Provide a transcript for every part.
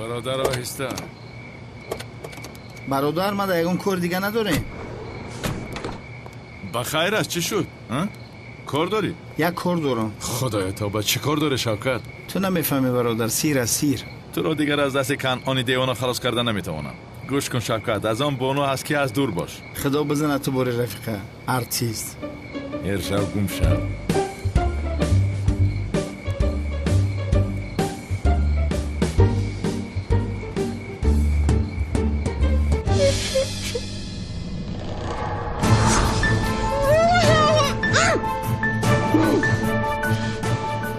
Бародар, оҳиста. Бародар, ма дар ягон кор дига надорем. Ба хайр аст, чӣ шуд? Кор дорӣ? Як кор дорам. Худоё тавба, чӣ кор дорӣ, Шавкат? Ту намефаҳмӣ, бародар, сир аст, сир. Туро дигар аз дасти Канъони девона халос карда наметавонам. Гӯш кун, Шавкат, аз он бону ҳаст ки аз дур бош. Худо бизанад ту бори рафиқа, артист. Эршав, гум шав.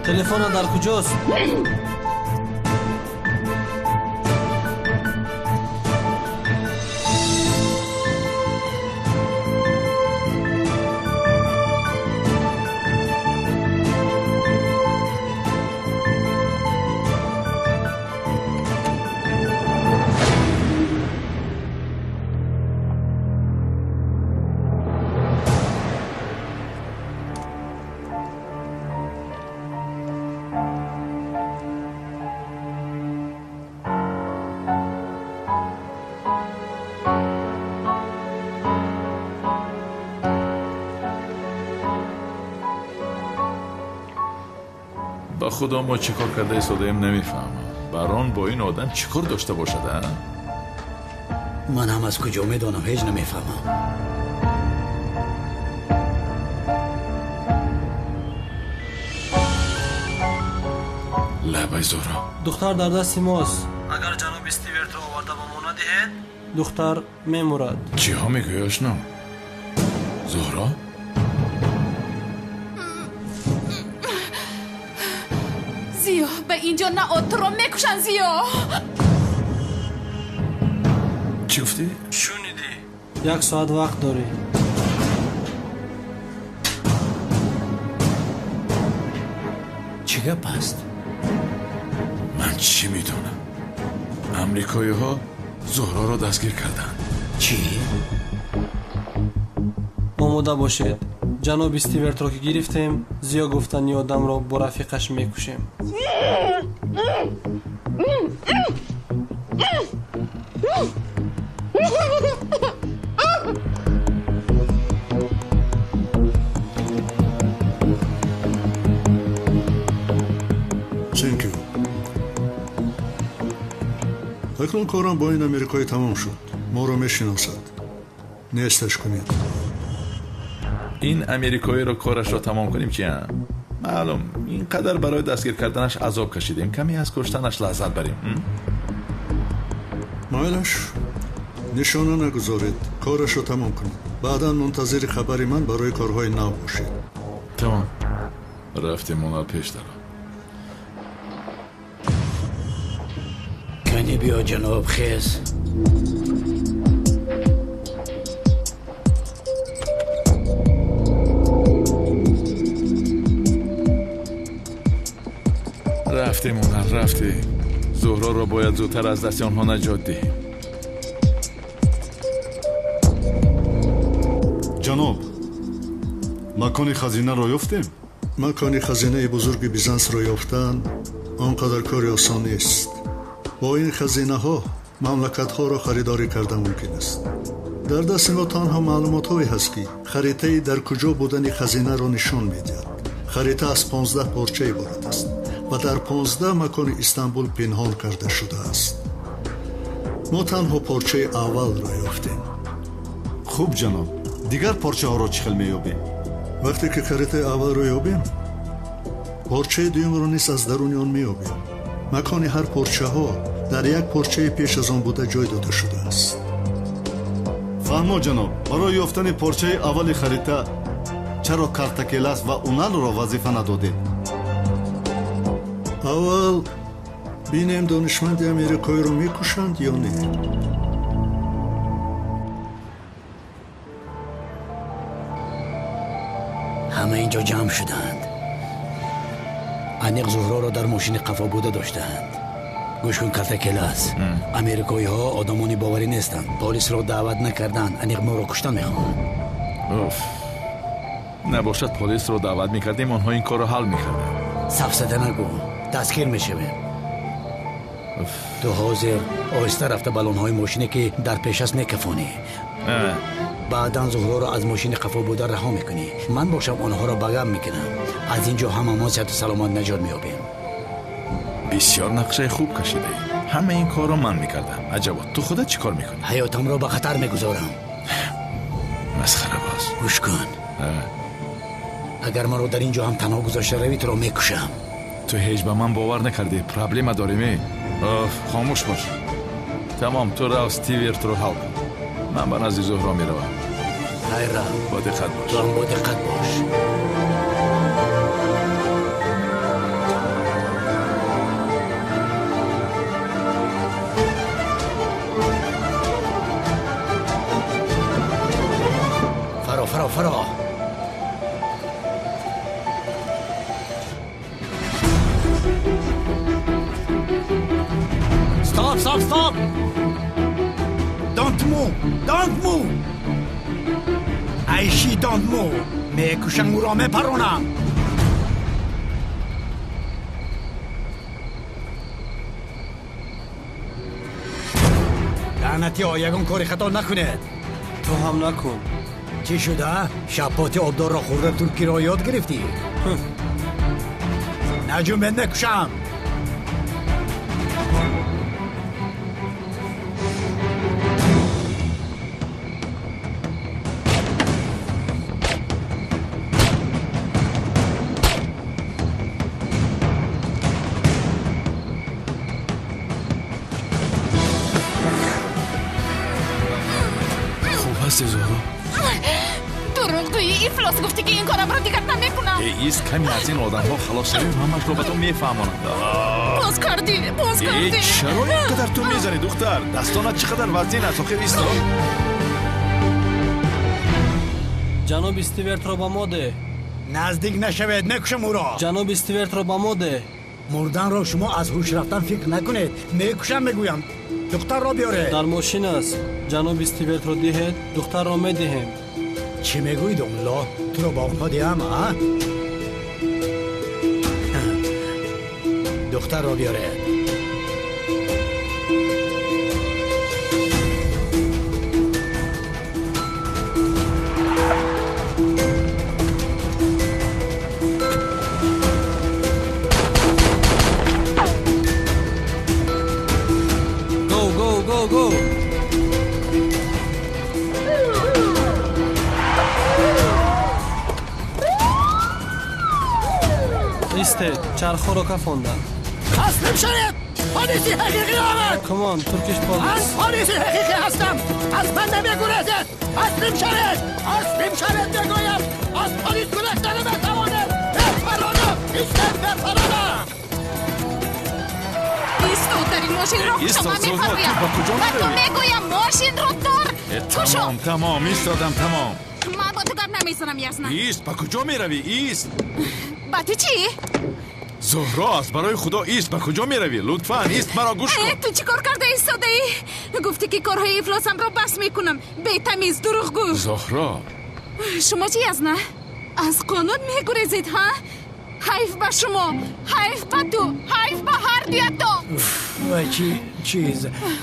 Телефона дар куҷост? Ба худо, мо чӣ кор карда истодаем намефаҳмам. Барон бо ин одам чӣ кор дошта бошад, а? Ман ҳам аз куҷо медонам, ҳеҷ намефаҳмам. Лабай Зуҳро. Духтар дар дасти мост. Агар ҷаноби Стивертро оварда ба мо надиҳед, духтар мемурад. Чиҳо мегӯӣ, ошно? Зуҳро? Зиё, ба инҷо наод, туро мекушанд, Зиё. Чӣ гуфтӣ? Шунидӣ? Як соат вақт дорӣ. Чӣ гап аст? Ман чӣ медонам? Амрикоиҳо Зуҳроро дастгир карданд. Чӣ? Омода бошед. Ҷаноби Стивертро ки гирифтем, Зиё гуфтани одамро бо рафиқаш мекушем. Thank you. Акнун корам бо ин америкоӣ тамом шуд. Моро мешиносад. Несташ кунед. Ин америкоиро корашро тамом кунем чи? Маълум, ин қадар барои дастгир карданаш азоб кашидем, каме аз куштанаш лаззат барем. Майлаш, нишона нагузоред, корашро тамом кунед. Баъдан мунтазири хабари ман барои корҳои нав бошед. Тамом. Рафтем, онал пеш даро. Кани биё, ҷаноб, хез. Рафтем, онал, рафтем. Зуҳроро бояд зудтар аз дасти онҳо наҷот диҳем. Ҷаноб, макони хазинаро ёфтем? Макони хазинаи бузурги Бизансро ёфтан он қадар кори осон нест. Бо ин хазинаҳо мамлакатҳоро харидорӣ карда мумкин аст. Дар дасти мо танҳо маълумотҳое ҳаст, ки харитаи дар куҷо будани хазинаро нишон медиҳад. Харита аз 15 порча иборат аст ва дар 15 макони Истанбул пинҳон карда шудааст. Мо танҳо порчаи аввалро ёфтем. Хуб, ҷаноб, дигар порчаҳоро чӣ хел меёбем? Вақте ки харитаи аввалро ёбем, порчаи дуюмро низ аз даруни он меёбем. Макони ҳар порчаҳо дар як порчаи пеш аз он буда ҷой дода шудааст. Фаҳмо, ҷаноб, барои ёфтани порчаи аввали харита чаро Картакелас ва Уналро вазифа надодед? Аввал бинем донишманди америкоиро мекушанд ё не. Ҳама инҷо ҷамъ шуданд. Аниқ Зуҳроро дар мошини қафо буда доштаанд. Гӯш кун, Картакелас, америкоиҳо одамони боварӣ нестанд. Полисро даъват накарданд, аниқ моро куштан мехоҳанд. Уф, набошад полисро даъват мекардем, онҳо ин корро ҳал мекарданд. Сафсата нагӯ, дастгир мешавем. Ту ҳозир оҳиста рафта баллонҳои мошине ки дар пеш аст мекафонӣ. Баъдан Зуҳроро аз мошини қафо буда раҳо мекунӣ. Ман бошам онҳоро ба гап мекунам. Аз ин ҷо ҳамамон сиҳату саломат наҷот меёбем. Бисёр нақшаи хуб кашидаӣ. Ҳама ин корро ман мекардам. Аҷабо, ту худат чӣ кор мекунӣ? Ҳаётамро ба хатар мегузорам. Масхарабоз. Гӯш кун. Агар маро дар ин ҷо ҳам танҳо гузошта равӣ, туро мекушам. Ту ҳеҷ ба ман бовар накардӣ. Проблема дорем. Хомӯш бош. Тамом, ту рав Стивертро ҳал кун. Ман ба назди Зуҳро меравам. Хайр, рав. Бо диққат бош. Ту ҳам бо диққат бош. Фаро, фаро, фаро. Stop, stop, stop! Don't move! Don't move! Айши, don't move! Мекушам ӯро, мепаронам! Лаънатиҳо, ягон кори хато накунед. Ту ҳам накун. Чӣ шуда? Шапоти обдорро хӯрда туркиро ёд гирифтӣ? Наҷумбе, мекушам! Хуб ҳасти, Зуҳро? Дурӯғгӯи ифлос, гуфтӣ ки ин корамро дигар намекунам. Ист, каме аз ин одамҳо халос шавем, ҳамашро ба ту мефаҳмонам. Боз кардӣ, боз кардӣ. Чаро ин қадар ту мезанӣ, духтар? Дастонат чӣ қадар вазнин аст, охир исто. Ҷаноби Стивертро ба мо деҳ. Наздик нашавед, мекушам ӯро. Ҷаноби Стивертро ба мо деҳ. Мурданро шумо аз ҳуш рафтан фикр накунед. Мекушам, мегӯям. Духтарро биёред. Дар мошин аст. Ҷаноби Стивертро диҳед, духтарро медиҳем. Чӣ мегӯӣ, домулло? Туро ба онҳо диҳам, а? Духтарро биёред. Go, go, go, go! Истед, чархҳоро кафонданд. Таслим шавед! Полиси ҳақиқӣ омад! Come on, Turkish Ман police. полиси ҳақиқӣ ҳастам! Аз ман намегурезед! Таслим шавед! Таслим шавед, мегӯям! Аз полис гурехта наметавонед! Бепаронам! Истед, бепаронам! Исто, дар ин мошинро Исто, кушо, ман Зуҳро, мефармоям. ту ба куҷо Ба ту меравӣ? мегӯям, мошинро дор. Кушо. Тамом, тамом, истодам, тамом. Ман бо ту гап намезанам, ясна? Ист, ба куҷо меравӣ? Ист. Ба ту чӣ? Зуҳро, аз барои худо ист, ба куҷо меравӣ? Лутфан, ист, маро гӯш кун. Ту чӣ кор карда истодаӣ? Гуфтӣ ки корҳои ифлосамро бас мекунам. Бетамиз, дурӯғгӯ. Зуҳро. Шумо чӣ, язна? Аз қонун мегурезед, ҳа? Ҳайф ба шумо, ҳайф ба ту, ҳайф ба ҳар дуятон. Вай, чӣ чиз?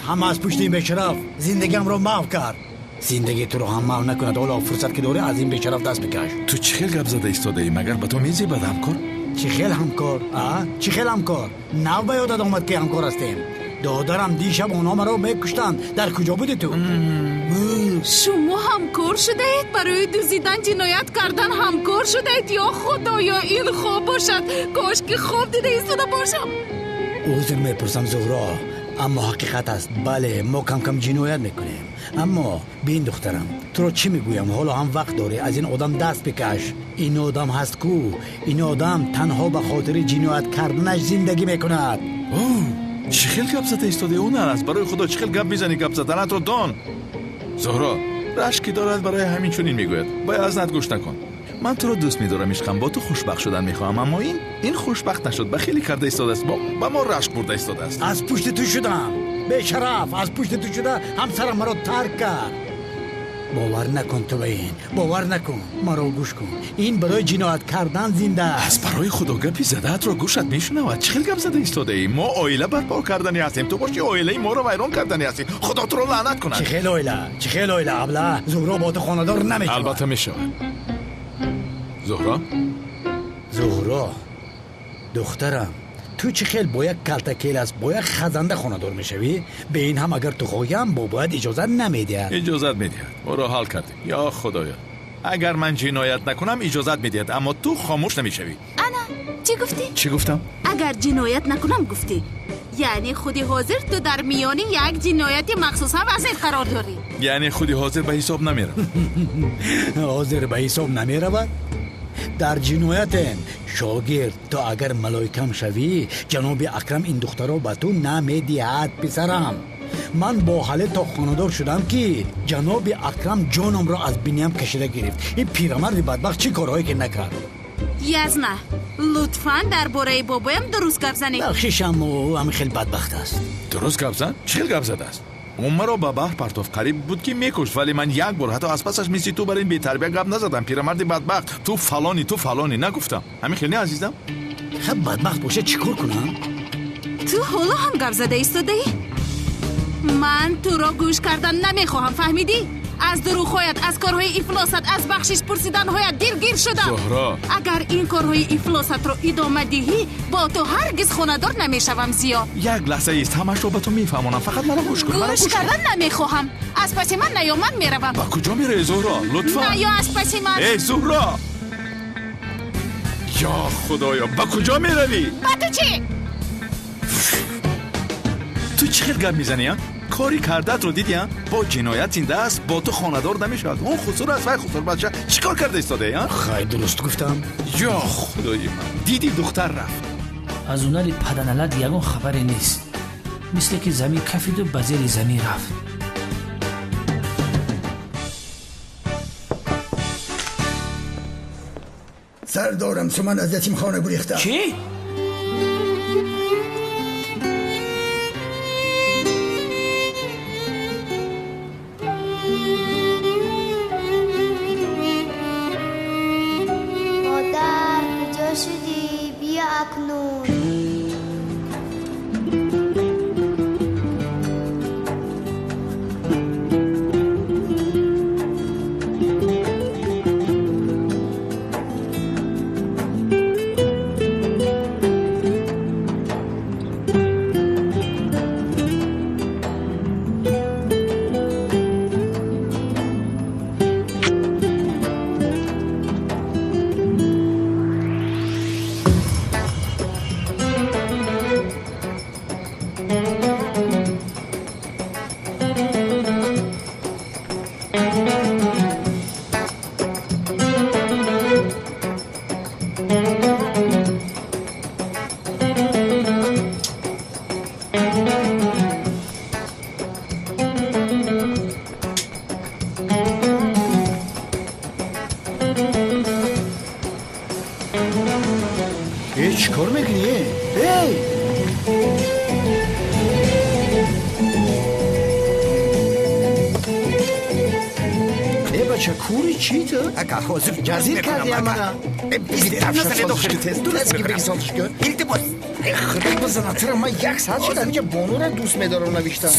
Ҳама аз пушти ин бешараф зиндагиамро маҳв кард. Зиндагии туро ҳам маҳв накунад. Ҳоло фурсат ки дорӣ, аз ин бешараф даст бикаш. Ту чӣ хел гап зада истодаӣ? Магар ба ту мезебад ҳамкор? Чӣ хел ҳамкор, а? Чӣ хел ҳамкор? Нав ба ёдат омад ки ҳамкор ҳастем? Додарам, дишаб онҳо маро мекуштанд. Дар куҷо будӣ ту? Шумо ҳамкор шудаед? Барои дуздидан, ҷиноят кардан ҳамкор шудаед? Ё худоё, ин хоб бошад. Кош ки хоб дида истода бошам. Узр мепурсам, Зуҳро, аммо ҳақиқат аст. Бале, мо кам-кам ҷиноят мекунем. Аммо бин, духтарам, туро чӣ мегӯям, ҳоло ҳам вақт дорӣ, аз ин одам даст бикаш. Ин одам ҳаст кӯ, ин одам танҳо ба хотири ҷиноят карданаш зиндагӣ мекунад. Чӣ хел гап зада истодаӣ, ҳунар аст? Барои худо, чӣ хел гап мезанӣ? Гап заданатро дон. Зуҳро рашк ки дорад, барои ҳамин чунин мегӯяд. Бояд аз нат гӯш накун. Ман туро дӯст медорам, ишқам, бо ту хушбахт шудан мехоҳам, аммо ин хушбахт нашуд, ба хеле карда истодааст, ба мо рашк бурда истодааст. Аз пушти ту шудам, бешараф, аз пушти ту шуда ҳамсарам маро тарк кард. Бовар накун ту ба ин, бовар накун. Маро гӯш кун. Ин барои ҷиноят кардан зинда аст. Аз барои худо гапи задаатро гӯшат мешунавад. Чӣ хел гап зада истодаӣ? Мо оила барпо кардани ҳастем. Ту боши оилаи моро вайрон кардани ҳастӣ. Худо туро лаънат кунад. Чӣ хел оила? Чӣ хел оила, абла? Зуҳро бо ту хонадор намешавад. Албатта мешавад. Зуҳро? Зуҳро, духтарам, ту чӣ хел бо як калтакелас, бо як хазанда хонадор мешавӣ? Бе ин ҳам агар ту хоҳӣ ҳам бобоят иҷозат намедиҳад. Иҷозат медиҳад. Ӯро ҳал кардем. Ё худоё, агар ман ҷиноят накунам иҷозат медиҳад, аммо ту хомӯш намешавӣ. Ана, чӣ гуфтӣ? Чӣ гуфтам? Агар ҷиноят накунам гуфтӣ. Яъне худи ҳозир ту дар миёни як ҷинояти махсусан вазин қарор дорӣ. Яъне худи ҳозир ба ҳисоб намеравад. Ҳозир ба ҳисоб намеравад? Дар ҷиноятем. Шогирд, ту агар малоикам шавӣ, ҷаноби Акрам ин духтаро ба ту намедиҳад, писарам. Ман бо ҳале то хонадор шудам ки ҷаноби Акрам ҷонамро аз биниям кашида гирифт. Ин пирамарди бадбахт чӣ корҳое ки накард. Язна, лутфан дар бораи бобоям дуруст гап занед. Бахшишам, ӯ ҳамин хел бадбахт аст. Дуруст гап зан? Чӣ хел гап задааст? Ӯ маро ба баҳр партофт. Қариб буд ки мекушт, вале ман як бор ҳатто аз пасаш мисли ту бар ин бетарбия гап назадам. Пирамарди бадбахт, ту фалонӣ, ту фалонӣ нагуфтам. Ҳамин хел не, азизам? Хаб бадбахт бошад, чӣ кор кунам? Ту ҳоло ҳам гап зада истодаӣ? Ман туро гӯш кардан намехоҳам, фаҳмидӣ? Аз дурӯғҳоят, аз корҳои ифлосат, аз бахшиш пурсиданҳоят дилгир шудам. Зуҳро, агар ин корҳои ифлосатро идома диҳӣ, бо ту ҳаргиз хонадор намешавам. Зиё, як лаҳза ист, ҳамашро ба ту мефаҳмонам. Фақат маро гӯш кун. Гӯш кардан намехоҳам. Аз паси ман наё, ман меравам. Ба куҷо меравӣ, Зуҳро? Лутфан наё аз паси ман. Эй Зуҳро, ё худоё, ба куҷо меравӣ? Ба ту чӣ? Ту чӣ хел гап мезанӣ, а? Кори кардаатро дидӣ, а? Бо ҷиноят зинда аст, бо ту хонадор намешавад. Он хусур аст, вай хусур бача. Чӣ кор карда истодаӣ, а? Хай, дуруст гуфтам. Ё худои ман, дидӣ духтар рафт. Аз ҳунари паданалат ягон хабаре нест. Мисле ки замин кафиду ба зери замин рафт. Сардорам, суман аз ятимхона гурехта. Чӣ? Модар, куҷо шудӣ? Биё акнун. Чӣ кор мекунӣ? Эй! Э, бача, кури чӣ ту? Ака, ҳозир ҷазир кардӣ мана. Илтимос. Худо бизанад, туро ман як соат шуд ҳаминҷа бонуро дӯст медорам навиштам.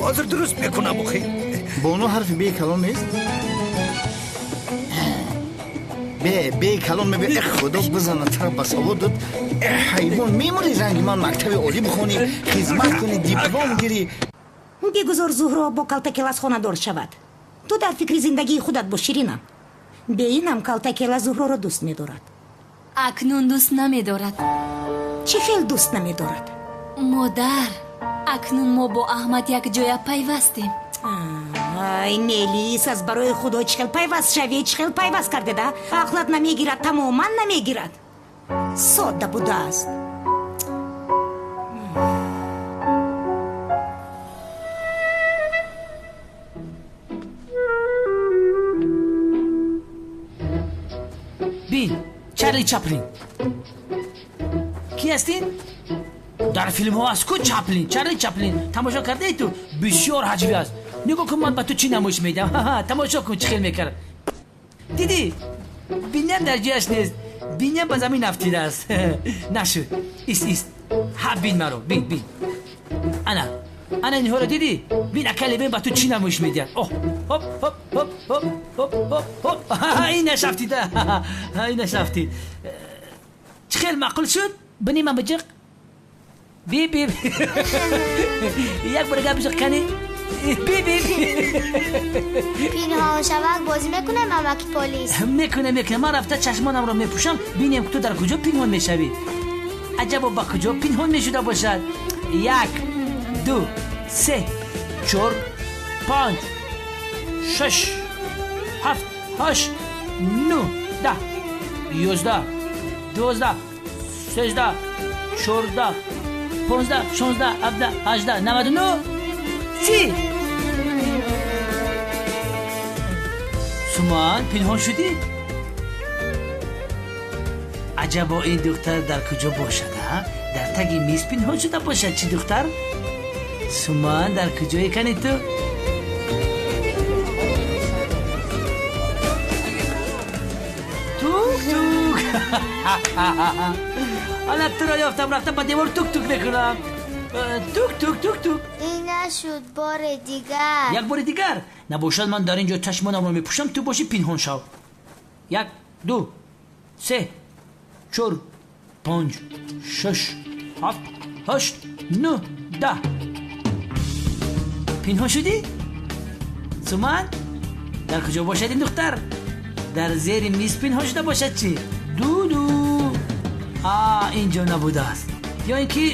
Ҳозир дуруст мекунам, охи. Бону ҳарфи бе калон нест? Бе, бе калон мебе. Э, худо бизанад, туро ба савод дод. Э, ҳайвон, мемурӣ ранги ман мактаби олӣ бихонӣ, хизмат кунӣ, диплом гирӣ. Бигузор Зуҳро бо калтакелас хонадор шавад. Ту дар фикри зиндагии худат бош, Ширинам. Бе инам калтакела Зуҳроро дӯст медорад. Акнун дӯст намедорад. Чӣ хел дӯст намедорад? Модар, акнун мо бо Аҳмад якҷоя пайвастем. Ай, Мелис, аз барои худо чӣ хел пайваст шавӣ, чӣ хел пайваст кардеда? Ақлат намегирад, тамоман намегирад. Содда будааст. Бин, Чарли Чаплин. Ки ҳастин? Дар филмҳо аст ку Чаплин, Чарли Чаплин. Тамошо кардаи ту? Бисёр ҳаҷвӣ аст. Нигоҳ кун, ман ба ту чӣ намоиш медиҳам. Тамошо кун, чӣ хел мекард. Дидӣ? Биням дар ҷояш нест. Биням ба замин афтидааст. Нашуд. Ист, ист. Ҳа, бин маро, бин, бин. Ана, ана инҳоро дидӣ? Бин, ака Левен ба ту чӣ намоиш медиҳад. Оҳ, ҳоп, ҳоп, ҳоп, ҳоп, ҳоп, ҳоп, ҳоп. Инаш афтида. Инаш афтид. Чӣ хел маъқул шуд? Бини ман биҷиқ. Би, би. Як бор дигар биҷиқ кани. Би, би. Пинҳоншавак бозӣ мекунем, амаки полис? Мекунем, мекунем. Ман рафта чашмонамро мепӯшам, бинем ту дар куҷо пинҳон мешавӣ. Аҷабо ба куҷо пинҳон мешуда бошад. 1, 2, 3, 4, 5, 6, 7, 8, 9, 10, 11, 12, 13, 14, 15, 16, 17, 18, 99, 30. Суман, пинҳон шудӣ? Аҷабо ин духтар дар куҷо бошад, а? Дар таги миз пинҳон шуда бошад, чӣ духтар? Суман, дар куҷое кани ту? Тук тук. Ана туро ёфтам, рафтам ба девор тук тук мекунам. Тук тук тук тук. Ин нашуд, бори дигар. Як бори дигар? Набошад, ман дар ин ҷо чашмонамро мепӯшам, ту бошӣ пинҳон шав. 1, 2, 3, 4, 5, 6, 7, 8, 9, 10. Пинҳон шудӣ? Суман, дар куҷо бошад ин духтар? Дар зери миз пинҳон шуда бошад чӣ? Дуду. А, ин ҷо набудааст. Ё ин ки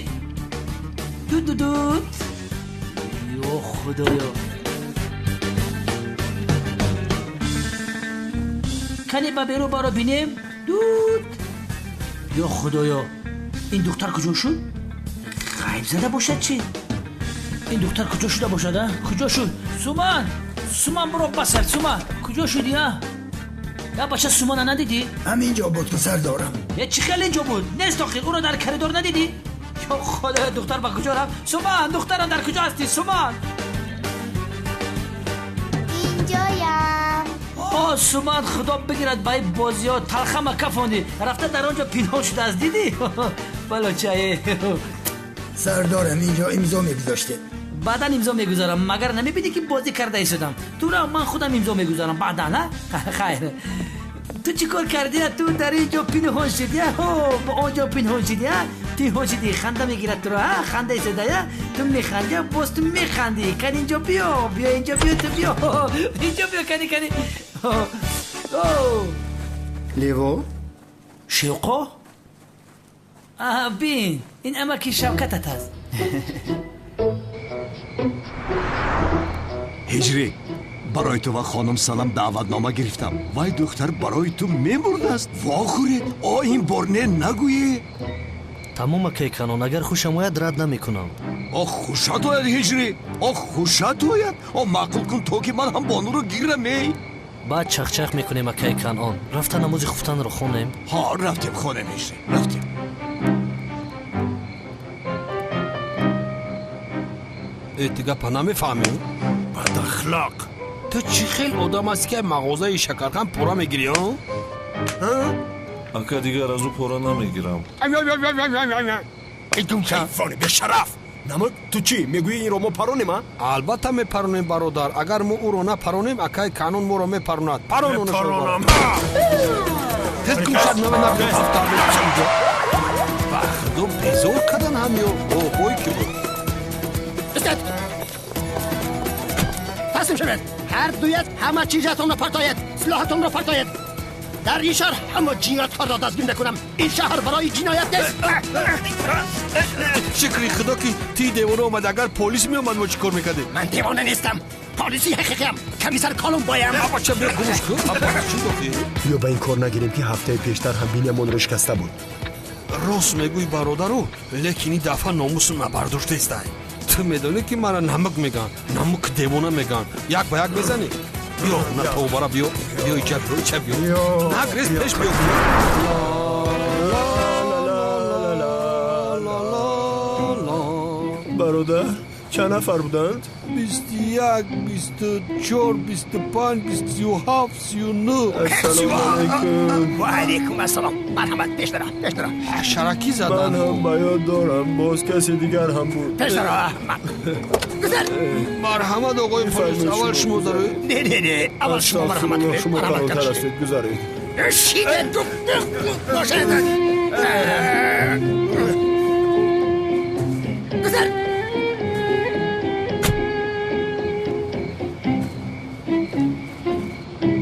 дудудуд. Ё худоё. Кане ба берун баро бинем. Дуд. Ё худоё, ин духтар куҷо шуд? Ғайб зада бошад чӣ? Ин духтар куҷо шуда бошад, а? Куҷо шуд? Суман! Суман, биро басар, Суман! Куҷо шудӣ, а? Я бача, Сумана надидӣ? Ҳамин ҷо буд, сардорам. Е, чӣ хел ин ҷо буд? Нест охир, ӯро дар коридор надидӣ? Ё худоё, духтар ба куҷо рафт? Суман, духтарам, дар куҷо ҳастӣ? Суман! Инҷоям. О, Суман, худо бигирад ба ин бозиҳо, талхама кафондӣ. Рафта дар он ҷо пинҳон шудааст, дидӣ? Балочае. Сардорам, инҷо имзо мегузоштед. Баъдан имзо мегузорам. Магар намебинӣ ки бозӣ карда истодам? Тура ман худам имзо мегузорам баъдан, а? Хайр. Ту чӣ кор кардӣ? Ту дар ин ҷо пинҳон шудӣ, ба он ҷо пинҳон шудӣ, а? Пинҳон шудӣ, ханда мегирад туро, а? Ханда истода, а? Ту механдӣ, боз ту механдӣ. Кани инҷо биё, биё инҷо биё, ту биё. Инҷо биё, кани, кани. Лево? Шевқо? Аҳа, бин, ин амаки Шавкатат аст. Ҳиҷрӣ, барои ту ва хонум Салам даъватнома гирифтам. Вай духтар барои ту мемурдааст. Вохӯред, о ин бор не нагӯе. Тамом, акай Канон, агар хушам ояд рад намекунам. О хушат ояд, Ҳиҷрӣ, о хушат ояд. О маъқул кун то ки ман ҳам бонуро гирам, эй. Баъд чахчах мекунем, акай Канон. Рафта намози хуфтанро хонем. Ҳа, рафтем хонем, Ҳиҷрӣ, рафтем. Э, ту гапа намефаҳмӣ? Бадахлоқ! Ту чӣ хел одам ҳастӣ, ки мағозаи шакархан пора мегирӣ, а? Ака, дигар аз ӯ пора намегирам. Ҳайвони бешараф! Намуд, ту чӣ мегӯӣ, инро мо паронем, а? Албатта мепаронем, бародар. Агар мо ӯро напаронем, акаи Канон моро мепаронад. Парононашро. Тез кун, шаб нава. Ба худо, безор кардан ҳам ё оҳой ки буд. Истед! Таслим шавед! Ҳар дуят ҳама чизатонро партоед, силоҳатонро партоед. Дар ин шаҳр ҳама ҷинояткорро дастгир мекунам. Ин шаҳр барои ҷиноят нест. Шукри худо, ки ти девона омад. Агар полис меомад, мо чӣ кор мекардем? Ман девона нестам, полиси ҳақиқиам, комиссар Колумбоям. Бача, биё, гумш кун. Чӣ гуфтӣ? Биё, ба ин кор нагирем, ки ҳафтаи пештар ҳам бинямонро шикаста буд. Рост мегӯй, бародару, лекин ин дафъа номусу набардоштаистай. Ту медонӣ, ки мара намук мегӯянд, намук девона мегӯянд. Як ба як мезанӣ. Биё, на тобара, биё, биё, ича биё, ича биё, нагрез, пеш биё. Бародар, Чанд нафар буданд? 21, 24, 25, 27, 39. Ассалому алайкум. Ва алайкум ассалом. Марҳамат, пеш дара, пеш дара. Ҳашаракӣ задан. Ман ҳам ба ёд дорам, боз касе дигар ҳам буд. Пеш дара, Аҳмад. Гузар. Марҳамат, оғои полис, аввал шумо дароед. Не, не, не, аввал шумо марҳамат кунед. Шумо калонтар ҳастед, гузаред. Шиде, бошед. Гузар.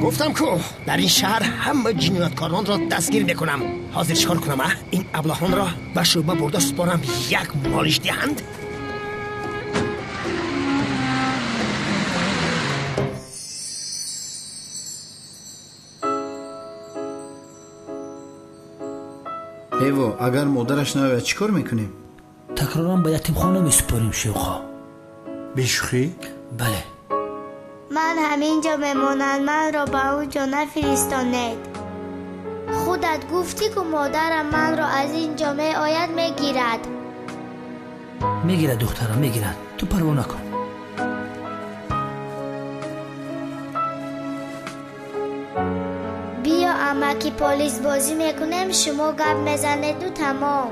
Гуфтам ку дар ин шаҳр ҳама ҷинояткоронро дастгир мекунам. Ҳозир чикор кунам, а? Ин аблаҳонро ба шӯъба бурда супорам, як молиш диҳанд. Эво, агар модараш наояд чӣ кор мекунем? Такроран ба ятимхона месупорем, шӯхо. Бешӯхӣ? Бале. Ман ҳамин ҷо мемонам, манро ба он ҷо нафиристонед. Худат гуфтӣ ку модарам манро аз ин ҷо меояд мегирад. Мегирад, духтарам, мегирад. Ту парво накун. Биё амаки полис бозӣ мекунем, шумо гап мезанеду тамом.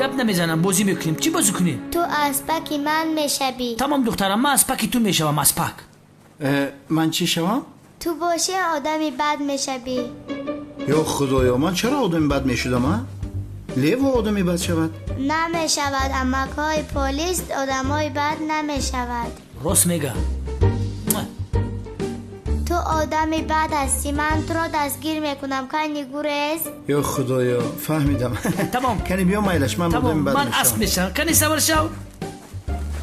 Гап намезанам, бозӣ мекунем. Чӣ бозӣ кунем? Ту аспаки ман мешавӣ. Тамом, духтарам, ман аспаки ту мешавам, аспак. Ман чӣ шавам? Ту бошӣ одами бад мешавӣ. Ё худоё, ман чаро одами бад мешудам, а? Лево одами бад шавад? Намешавад, амакҳои полис одамои бад намешавад. Рост мега. Ту одами бад ҳастӣ, ман туро дастгир мекунам. Кани гурез. Ё худоё, фаҳмидам. Тамом. Кани биё майлаш, ман одами бад ман асп мешавам. Кани савор шав.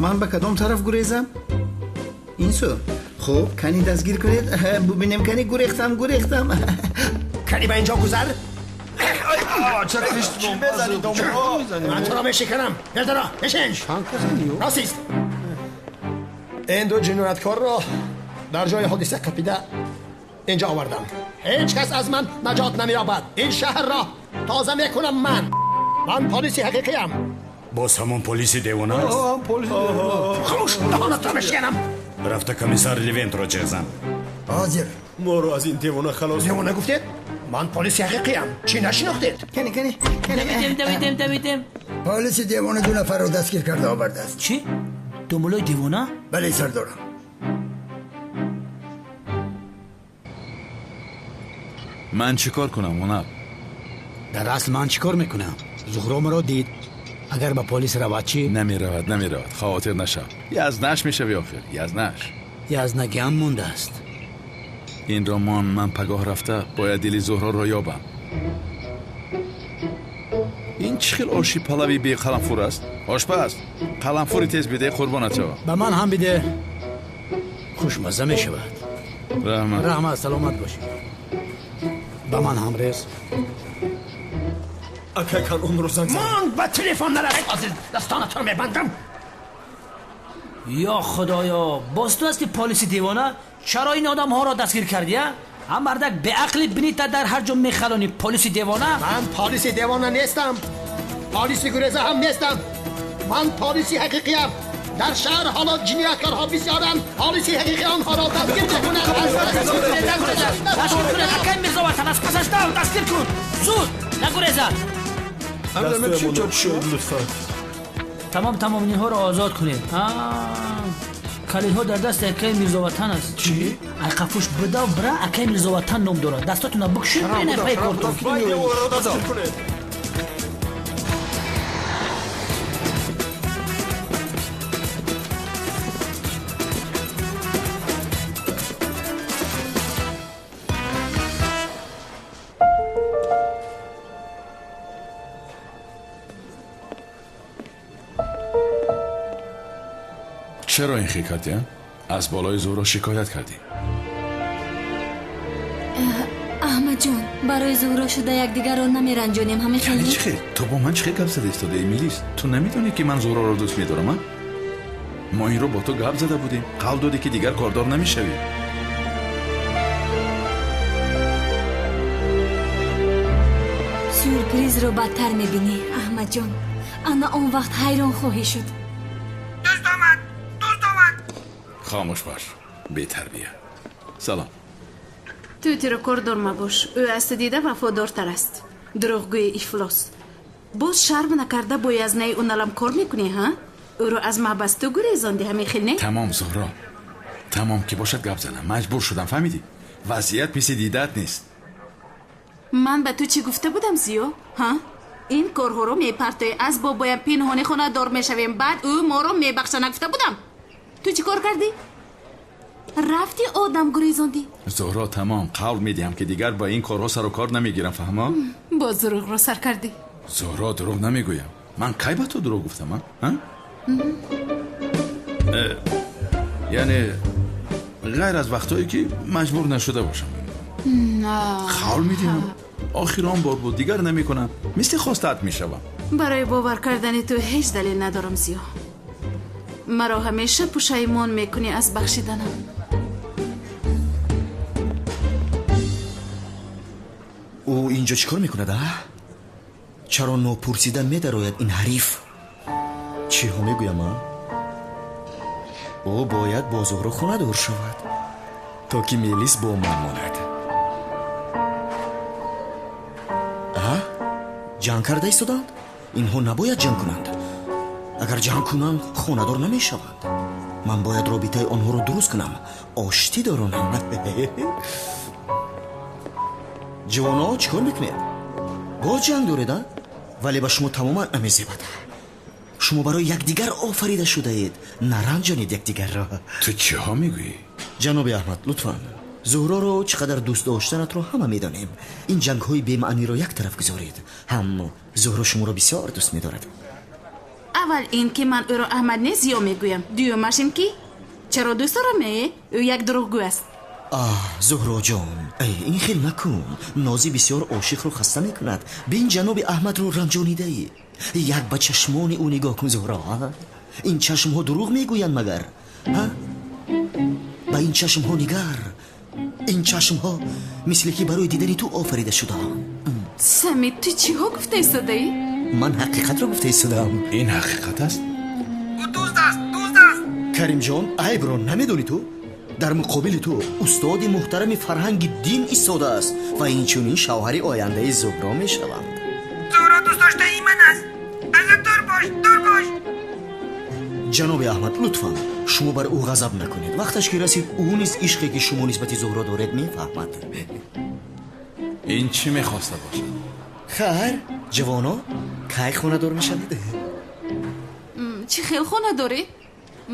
Ман ба кадом тараф гурезам? Ин сӯ. Хуб, кани дастгир кунед, бубинем, кани гурехтам, гурехтам. Кани ба инҷо гузар. Ман туро мешиканам. Пеш бишин. Рост. Ин ду ҷинояткорро дар ҷои ҳодиса қапида инҷо овардам. Ҳеҷ кас аз ман наҷот намеёбад. Ин шаҳрро тоза мекунам ман. Ман полиси ҳақиқиям. Боз ҳамон полиси девона аст? Хомӯш, даҳонатро мешиканам. Рафта комиссар Левентро ҷеғ зан. Ҳозир. Моро аз ин девона халос. Девона гуфтед? Ман полиси ҳақиқиям. Чӣ нашинохтед? Кани, кани, кани. Давидем, давидем, давидем. Полиси девона ду нафарро дастгир карда овардааст. Чӣ? Думболои девона? Бале, сардорам. Ман чӣ кор кунам, ҳунар? Дар асл ман чӣ кор мекунам? Зуҳро маро дид. Агар ба полис равад чӣ? Намеравад, намеравад. Хавотир нашав. Язнаш мешавӣ охир, язнаш. Язнагиам мондааст. Ин роман ман пагоҳ рафта бояд дили Зуҳроро ёбам. Ин чӣ хел оши палави беқаламфур аст? Ошпаз, қаламфури тез биде, қурбонат шавам. Ба ман ҳам биде. Хушмазза мешавад. Раҳмат. Раҳмат, саломат бошӣ. Ба ман ҳам рез. Акай Канонро занг зад. Ман ба телефон нарафт. Ҳозир дастонатро мебандам. Ё худоё, боз ту ҳасти полиси девона? Чаро ин одамҳоро дастгир кардӣ, а? Ҳам мардак беақли бинита дар ҳар ҷо мехалонӣ, полиси девона? Ман полиси девона нестам. Полиси гуреза ҳам нестам. Ман полиси ҳақиқиям. Дар шаҳр ҳоло ҷинояткорҳо бисёранд. Полиси ҳақиқӣ онҳоро дастгир мекунад. Дастгир кунед, акай Мирзоватан, аз пасаш дав, дастгир кун. Зуд, нагурезад. Тамом, тамом, инҳоро озод кунед. Калидҳо дар дасти акаи Мирзоватан аст. Чӣ? Айқафуш бидав бира, акаи Мирзоватан ном дорад. Дастотона бикушед, бинед пай кортон. Чаро ин хел кардӣ? Аз болои Зуҳро шикоят кардӣ. Аҳмадҷон, барои Зуҳро шуда якдигарро намеранҷонем, ҳамин хел? Чӣ хел? Ту бо ман чӣ хел гап зада истодаӣ, Милис? Ту намедонӣ ки ман Зуҳроро дӯст медорам, а? Мо инро бо ту гап зада будем. Қавл додӣ ки дигар кордор намешавӣ. Сюрпризро бадтар мебинӣ, Аҳмадҷон. Ана он вақт ҳайрон хоҳӣ шуд. Дӯст омад. Хомӯш бош, бетарбия. Салом. Ту тирокордор мабош. Ӯ аз ту дида вафодортар аст. Дурӯғгӯи ифлос. Боз шарм накарда бо язнаи уналам кор мекунӣ, ҳа? Ӯро аз маҳбас ту гурезонди, ҳамин хел не? Тамом, Зуҳро. Тамом ки бошад гап занам. Маҷбур шудам, фаҳмидӣ? Вазъият мисли дидаат нест. Ман ба ту чӣ гуфта будам, Зиё? Ҳа? Ин корҳоро мепартоӣ, аз бобоям пинҳонӣ хонадор мешавем, баъд ӯ моро мебахша, нагуфта будам? Ту чӣ кор кардӣ? Рафти одам гурезондӣ. Зуҳро, тамом, қавл медиҳам ки дигар ба ин корҳо сару кор намегирам, фаҳмо? Боз дурӯғро сар кардӣ. Зуҳро, дурӯғ намегӯям. Ман кай ба ту дурӯғ гуфтам, а? Яъне ғайр аз вақтҳое ки маҷбур нашуда бошам. Қавл медиҳам. Охир он бор буд, дигар намекунам. Мисли хостаат мешавам. Барои бовар кардани ту ҳеҷ далел надорам, Зиё. Маро ҳамеша пушаймон мекунӣ аз бахшиданам. Ӯ инҷо чӣ кор мекунад, а? Чаро нопурсида медарояд ин ҳариф? Чиҳо мегӯям, а? Ӯ бояд бо Зуҳро хонадор шавад, то ки Мелис бо ман монад. А? Ҷанг карда истоданд? Инҳо набояд ҷанг кунанд. Агар ҷанг кунанд, хонадор намешаванд. Ман бояд робитаи онҳоро дуруст кунам, оштӣ доронам. Ҷавоно, чӣ кор мекунед? Боз ҷанг доред, а? Вале ба шумо тамоман намезебад. Шумо барои якдигар офарида шудаед. Наранҷонед якдигарро. Ту чиҳо мегӯӣ? Ҷаноби Аҳмад, лутфан. Зуҳроро чӣ қадар дӯст доштанатро ҳама медонем. Ин ҷангҳои бемаъниро як тараф гузоред. Ҳам Зуҳро шуморо бисёр дӯст медорад. Аввал ин ки ман ӯро Аҳмад не, Зиё мегӯям. Дуюмаш ин ки чаро дӯст дорам, е? Ӯ як дурӯғгӯ аст. Аҳ, Зуҳроҷон, ин хел накун. Нози бисёр ошиқро хаста мекунад. Бин ҷаноби Аҳмадро ранҷонидаӣ. Як ба чашмони ӯ нигоҳ кун, Зуҳро. Ин чашмҳо дурӯғ мегӯянд магар? Ба ин чашмҳо нигар. Ин чашмҳо мисли ки барои дидани ту офарида шудаанд. Самид, ту чиҳо гуфта истодаӣ? Ман ҳақиқатро гуфта истодаам. Ин ҳақиқат аст? Ӯ дузд аст, дузд аст. Каримҷон, айбро намедонӣ ту? Дар муқобили ту устоди муҳтарами фарҳанги дин истодааст ва инчунин шавҳари ояндаи Зуҳро мешаванд. Зуҳро дӯстдоштаи ман аст. Аз ӯ дур бош, дур бош. Ҷаноби Аҳмад, лутфан шумо бар ӯ ғазаб накунед. Вақташ ки расид, ӯ низ ишқе ки шумо нисбати Зуҳро доред мефаҳмад. Ин чӣ мехоста бошад? Хайр, ҷавоно, кай хонадор мешавед? Чӣ хел хонадорӣ?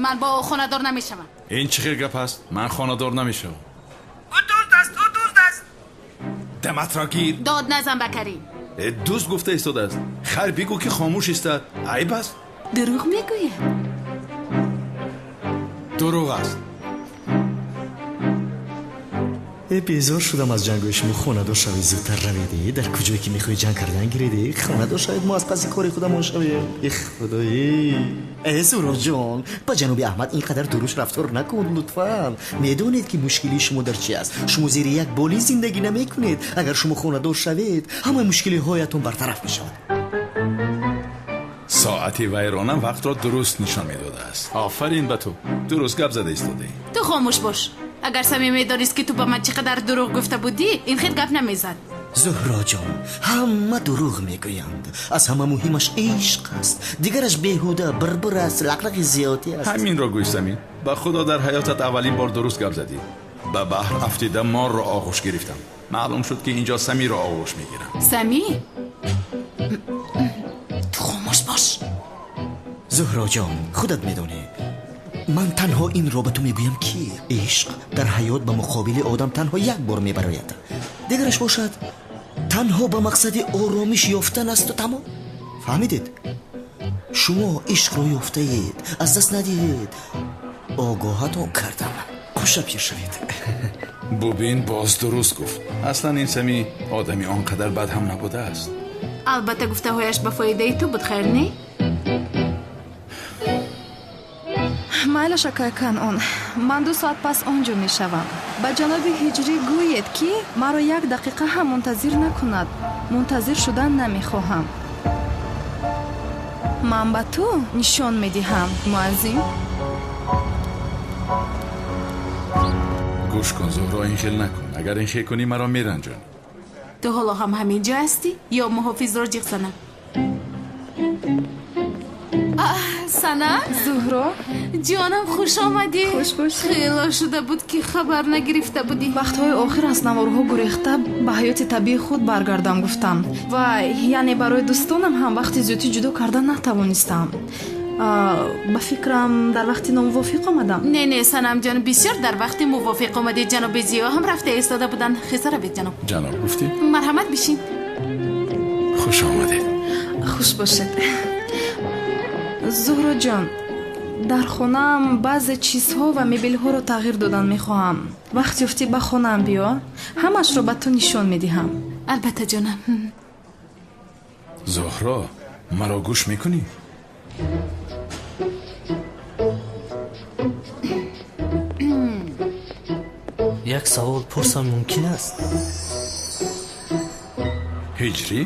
Ман бо ӯ хонадор намешавам. Ин чӣ хел гап аст? Ман хонадор намешавам. Ӯ дузд аст, ӯ дузд аст. Даматро гир. Дод назан ба Карим. Дузд гуфта истодааст. Хайр, бигӯ ки хомӯш истад. Айб аст? Дурӯғ мегӯяд. Дурӯғ аст. Безор шудам аз ҷангҳои шумо. Хонадор шавед, зудтар равед. Дар куҷое ки мехоҳед ҷанг кардан гиред. Хонадор шавед, мо аз паси кори худамон шавем. Худоӣ. Зуҳроҷон, ба ҷаноби Аҳмад ин қадар дуруст рафтор накун, лутфан. Медонед ки мушкилии шумо дар чи аст? Шумо зери як болин зиндагӣ намекунед. Агар шумо хонадор шавед, ҳамаи мушкилиҳоятон бартараф мешавад. Соати вайрона вақтро дуруст нишон медодааст. Офарин ба ту. Дуруст гап зада истодаӣ. Ту хомӯш бош. Агар Самӣ медонист ки ту ба ман чӣ қадар дурӯғ гуфта будӣ, ин хел гап намезад. Зуҳроҷон, ҳама дурӯғ мегӯянд. Аз ҳама муҳимаш ишқ аст. Дигараш беҳуда, бирбир аст, лақлақи зиёдӣ аст. Ҳаминро гӯй, Самӣ. Ба худо дар ҳаётат аввалин бор дуруст гап задӣ. Ба баҳр афтида морро оғӯш гирифтам. Маълум шуд ки инҷо Самиро оғӯш мегирам. Самӣ? Ту хомӯш бош. Зуҳроҷон, худат медонӣ. Ман танҳо инро ба ту мегӯям ки ишқ дар ҳаёт ба муқобили одам танҳо як бор мебарояд. Дигараш бошад танҳо ба мақсади оромиш ёфтан асту тамом. Фаҳмидед? Шумо ишқро ёфтаед, аз даст надиҳед. Огоҳатон кардам. Хушапир шавед. Бубин, боз дуруст гуфт. Аслан ин Самӣ одами он қадар бад ҳам набудааст. Албатта гуфтаҳояш ба фоидаи ту буд, хайр не? Майлаш, акай Канъон, ман 2 соат пас он ҷо мешавам. Ба ҷаноби Ҳиҷрӣ гӯед ки маро 1 дақиқа ҳам мунтазир накунад. Мунтазир шудан намехоҳам. Ман ба ту нишон медиҳам, муаззим. Гӯш кун Зуҳро, ин хел накун. Агар ин хел кунӣ маро меранҷонӣ. Ту ҳоло ҳам ҳамин ҷо ҳастӣ ё муҳофизро ҷиғ занам? Санам? Зуҳро? Ҷонам, хуш омадӣ. Хуш бошӣ. Хело шуда буд ки хабар нагирифта будӣ. Вақтҳои охир аз наворҳо гурехта ба ҳаёти табиии худ баргардам гуфтам. Ва яъне барои дӯстонам ҳам вақти зиёдӣ ҷудо карда натавонистам. Ба фикрам дар вақти номувофиқ омадам. Не, не, Санамҷон, бисёр дар вақти мувофиқ омадӣ. Ҷаноби Зиё ҳам рафта истода буданд. Хеста равед, ҷаноб. Ҷаноб гуфтӣ? Марҳамат, бишин. Хуш омадед. Хуш бошед. Зуҳроҷон, дар хонаам баъзе чизҳо ва мебелҳоро тағйир додан мехоҳам. Вақт ёфтӣ ба хонаам биё, ҳамашро ба ту нишон медиҳам. Албатта, ҷонам. Зуҳро, маро гӯш мекунӣ? Як савол пурсам мумкин аст? Ҳиҷрӣ?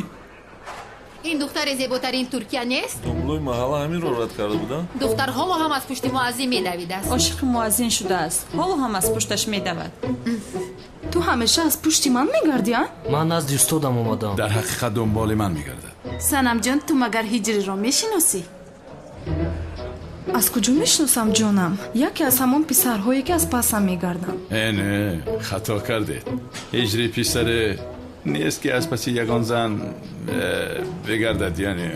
Ин духтари зеботарин Туркия нест? Домлои маҳалла ҳаминро рад карда буданд? Духтар ҳоло ҳам аз пушти муаззин медавидааст. Ошиқи муаззин шудааст, ҳоло ҳам аз пушташ медавад. Ту ҳамеша аз пушти ман мегардӣ, а? Ман назди устодам омадам. Дар ҳақиқат дунболи ман мегардад. Санамҷон, ту магар Ҳиҷриро мешиносӣ? Аз куҷо мешиносам, ҷонам? Яке аз ҳамон писарҳое ки аз пасам мегарданд. Э, не, хато кардед. Ҳиҷри писаре нест ки аз паси ягон зан бигардад, яъне.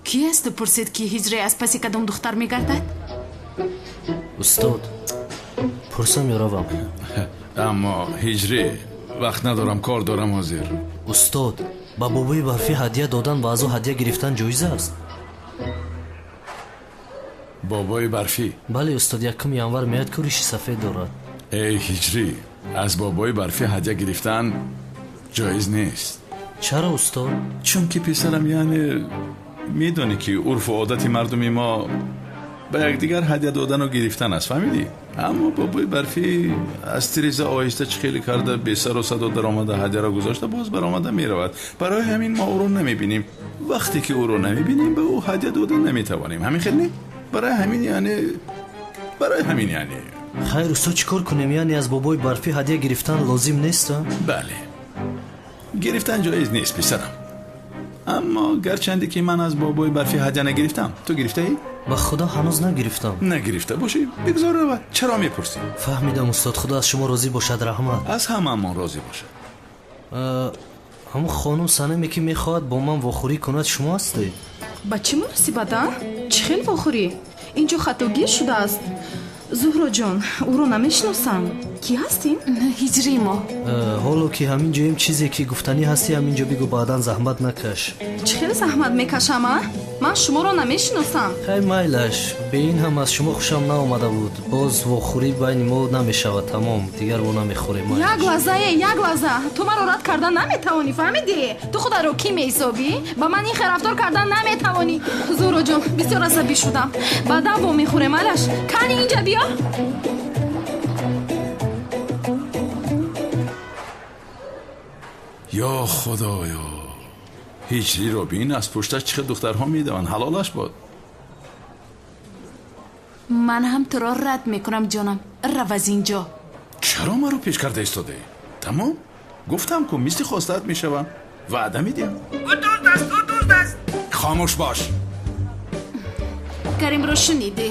Ки аст ту пурсид ки Ҳиҷри аз паси кадом духтар мегардад? Устод, пурсам ё равам? Аммо Ҳиҷри, вақт надорам, кор дорам ҳозир. Устод, ба бобои барфӣ ҳадя додан ва аз ӯ ҳадя гирифтан ҷоиз аст? Бобои барфӣ? Бале, устод, 1 январ меояд, ку риши сафед дорад. Эй Ҳиҷрӣ, аз бобои барфӣ ҳадя гирифтан ҷоиз нест. Чаро, устод? Чунки писарам, яъне медонӣ ки урфу одати мардуми мо ба якдигар ҳадя додану гирифтан аст, фаҳмидӣ? Аммо бобои барфӣ аз тиреза оҳиста чӣ хеле карда бесару садо даромада ҳадяро гузошта боз баромада меравад. Барои ҳамин мо ӯро намебинем. Вақте ки ӯро намебинем, ба ӯ ҳадя дода наметавонем. Ҳамин хел не? Барои ҳамин яъне, барои ҳамин яъне. Хайр, устод, чӣ кор кунем? Яъне аз бобои барфӣ ҳадя гирифтан лозим нест, а? Бале, гирифтан ҷоиз нест, писарам. Аммо гарчанде ки ман аз бобои барфӣ ҳадя нагирифтам, ту гирифтаӣ? Ба худо ҳанӯз нагирифтам. Нагирифта бошӣ, бигзор равад. Чаро мепурсӣ? Фаҳмидам, устод, худо аз шумо розӣ бошад, раҳмат. Аз ҳамаамон розӣ бошад. Ҳамон хонум Санаме ки мехоҳад бо ман вохӯрӣ кунад, шумо ҳастед? Ба чӣ муносибат, а? Чӣ хел вохӯрӣ? Ин ҷо хатогӣ шудааст. Зуҳроҷон, ӯро намешиносам. Кӣ ҳастӣ? Ҳиҷри мо. Ҳоло ки ҳамин ҷоем, чизе ки гуфтанӣ ҳастӣ ҳамин ҷо бигӯ, баъдан заҳмат накаш. Чӣ хел заҳмат мекашам, а? Ман шуморо намешиносам. Хай, майлаш, бе ин ҳам аз шумо хушам наомада буд. Боз вохӯрӣ байни мо намешавад, тамом, дигар во намехӯрем. Як лаҳза, э, як лаҳза. Ту маро рад кардан наметавонӣ, фаҳмидӣ? Ту хударо кӣ меҳисобӣ? Ба ман ин хел рафтор кардан наметавонӣ. Зуҳроҷон, бисёр асабӣ шудам. Баъдан во мехӯрем, майлаш. Кани инҷа биё. Ё худоё, ҳиҷриро бин, аз пушташ чӣ хел духтарҳо медаванд. Ҳалолаш бод. Ман ҳам туро рад мекунам, ҷонам. Рав аз ин ҷо. Чаро маро пеш карда истодаӣ? Тамом, гуфтам ку мисли хостаат мешавам. Ваъда медиҳам. Ӯ дузд аст, ӯ дузд аст. Хомӯш бош. Каримро шунидӣ?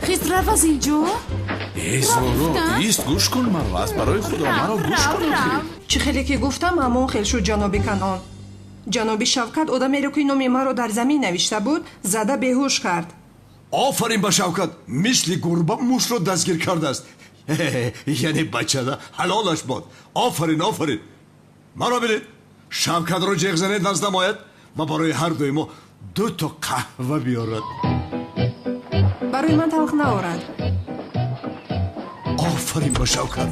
Хист, рав аз ин ҷо. Э, Зуҳро, ист, гӯш кун маро. Аз барои худо маро гӯш кун. Чӣ хеле ки гуфтам, ҳамон хел шуд, ҷаноби Канъон. Ҷаноби Шавкат одамеро ки номи маро дар замин навишта буд, зада беҳуш кард. Офарин ба Шавкат, мисли гурба мушро дастгир кардааст. Яъне бачада ҳалолаш бод. Офарин, офарин. Маро бинед, Шавкатро ҷеғ занед наздам ояд ва барои ҳар дуи мо 2 то қаҳва биёрад. Барои ман талх наорад. Офарин ба Шавкат,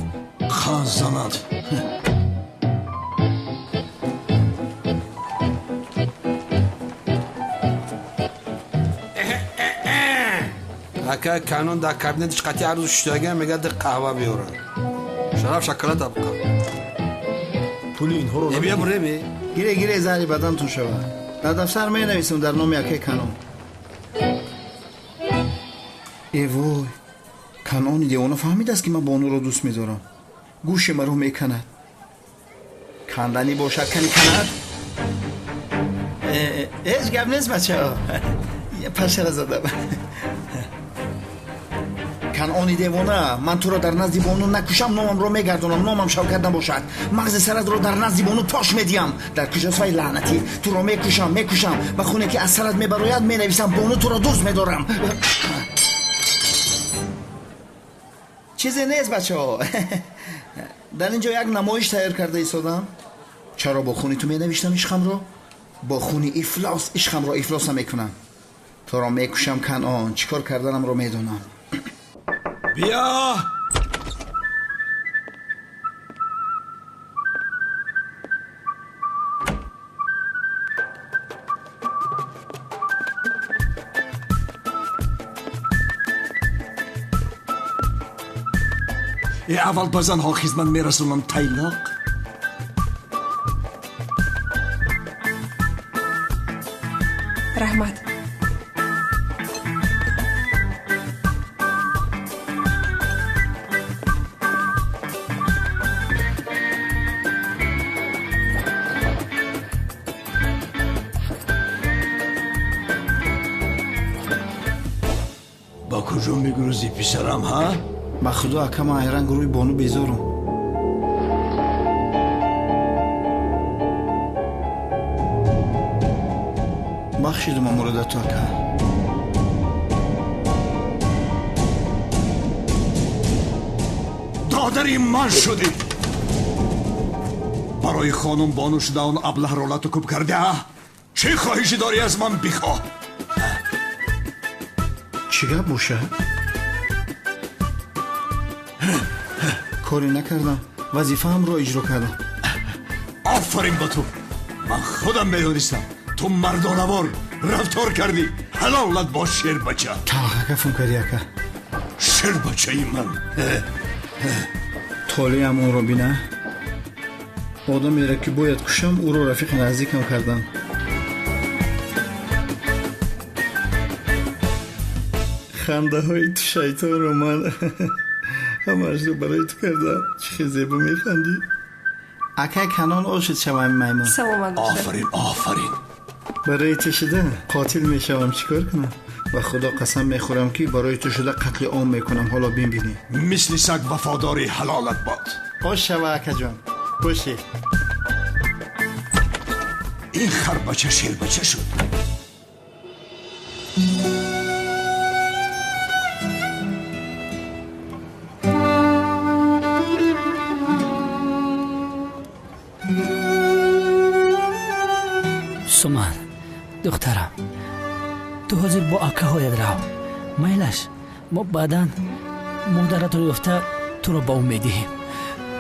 қан занад. Ака Канон дар кабинетиш қатъи арӯз шуштагиам мегӯяд қаҳва биёрад. Шараф шоколад абқа. Пули инҳоро Бия буреме. Гире, гире, заҳри бадантон шавад. Дар дафтар менависам дар номи акаи Канон. Э вой, Канони девона фаҳмидааст, ки ман бонуро дӯст медорам. Гӯши маро меканад. Канданӣ бошад, кани канад. Ҳеҷ гап нест, бачаҳо. Пашара задам. Канони девона, ман туро дар назди бону накушам, номамро мегардонам, номам Шавкат набошад. Мағзи саратро дар назди бону тош медиҳам. Дар куҷост вай лаънатӣ? Туро мекушам, мекушам. Ба хуне ки аз сарат мебарояд, менависам бону туро дӯст медорам. Чизе нест, бачаҳо. Дар ин ҷо як намоиш тайёр карда истодам. Чаро бо хуни ту менавиштам ишқамро? Бо хуни ифлос ишқамро ифлос намекунам. Туро мекушам, Канон. Чӣ кор карданамро медонам. Биё! Аввал ба занҳо хизмат мерасонам, тайлоқ. Раҳмат. Ба куҷо мегурезӣ, писарам, ҳа? Ба худо, ака, ман айран гурӯҳи бону безорум. Бахшидум амуродату, ака. Додари ман шудӣ. Барои хонум бону шуда он аблаҳро лату куб карда? Чӣ хоҳишӣ дорӣ аз ман бихоҳ? Чӣ гап бошад? Коре накардам, вазифаамро иҷро кардам. Офарин ба ту! Ман худам медонистам, ту мардонавор рафтор кардӣ. Ҳалолат бош, шербача. Талха кафм кардӣ, ака. Шербачаи ман. Толеам онро бина. Одамеро ки бояд кушам, ӯро рафиқи наздикам кардам. Хандаҳои ту шайтонро ман ҳамаашро барои ту кардам. Чӣ хел зебо механдӣ. Акай Канон, ошид шавам маймун. Саломат бошед. Офарин, офарин. Барои ту шуда қотил мешавам, чӣ кор кунам? Ба худо қасам мехӯрам, ки барои ту шуда қатли ом мекунам. Ҳоло бинбинӣ. Мисли саг вафодори ҳалолат бод. Ош шава, акаҷон. Бошӣ. Ин харбача шербача шуд. Суман, духтарам, ту ҳозир бо акаҳоят рав. Майлаш, мо баъдан модаратро ёфта туро ба ӯ медиҳем.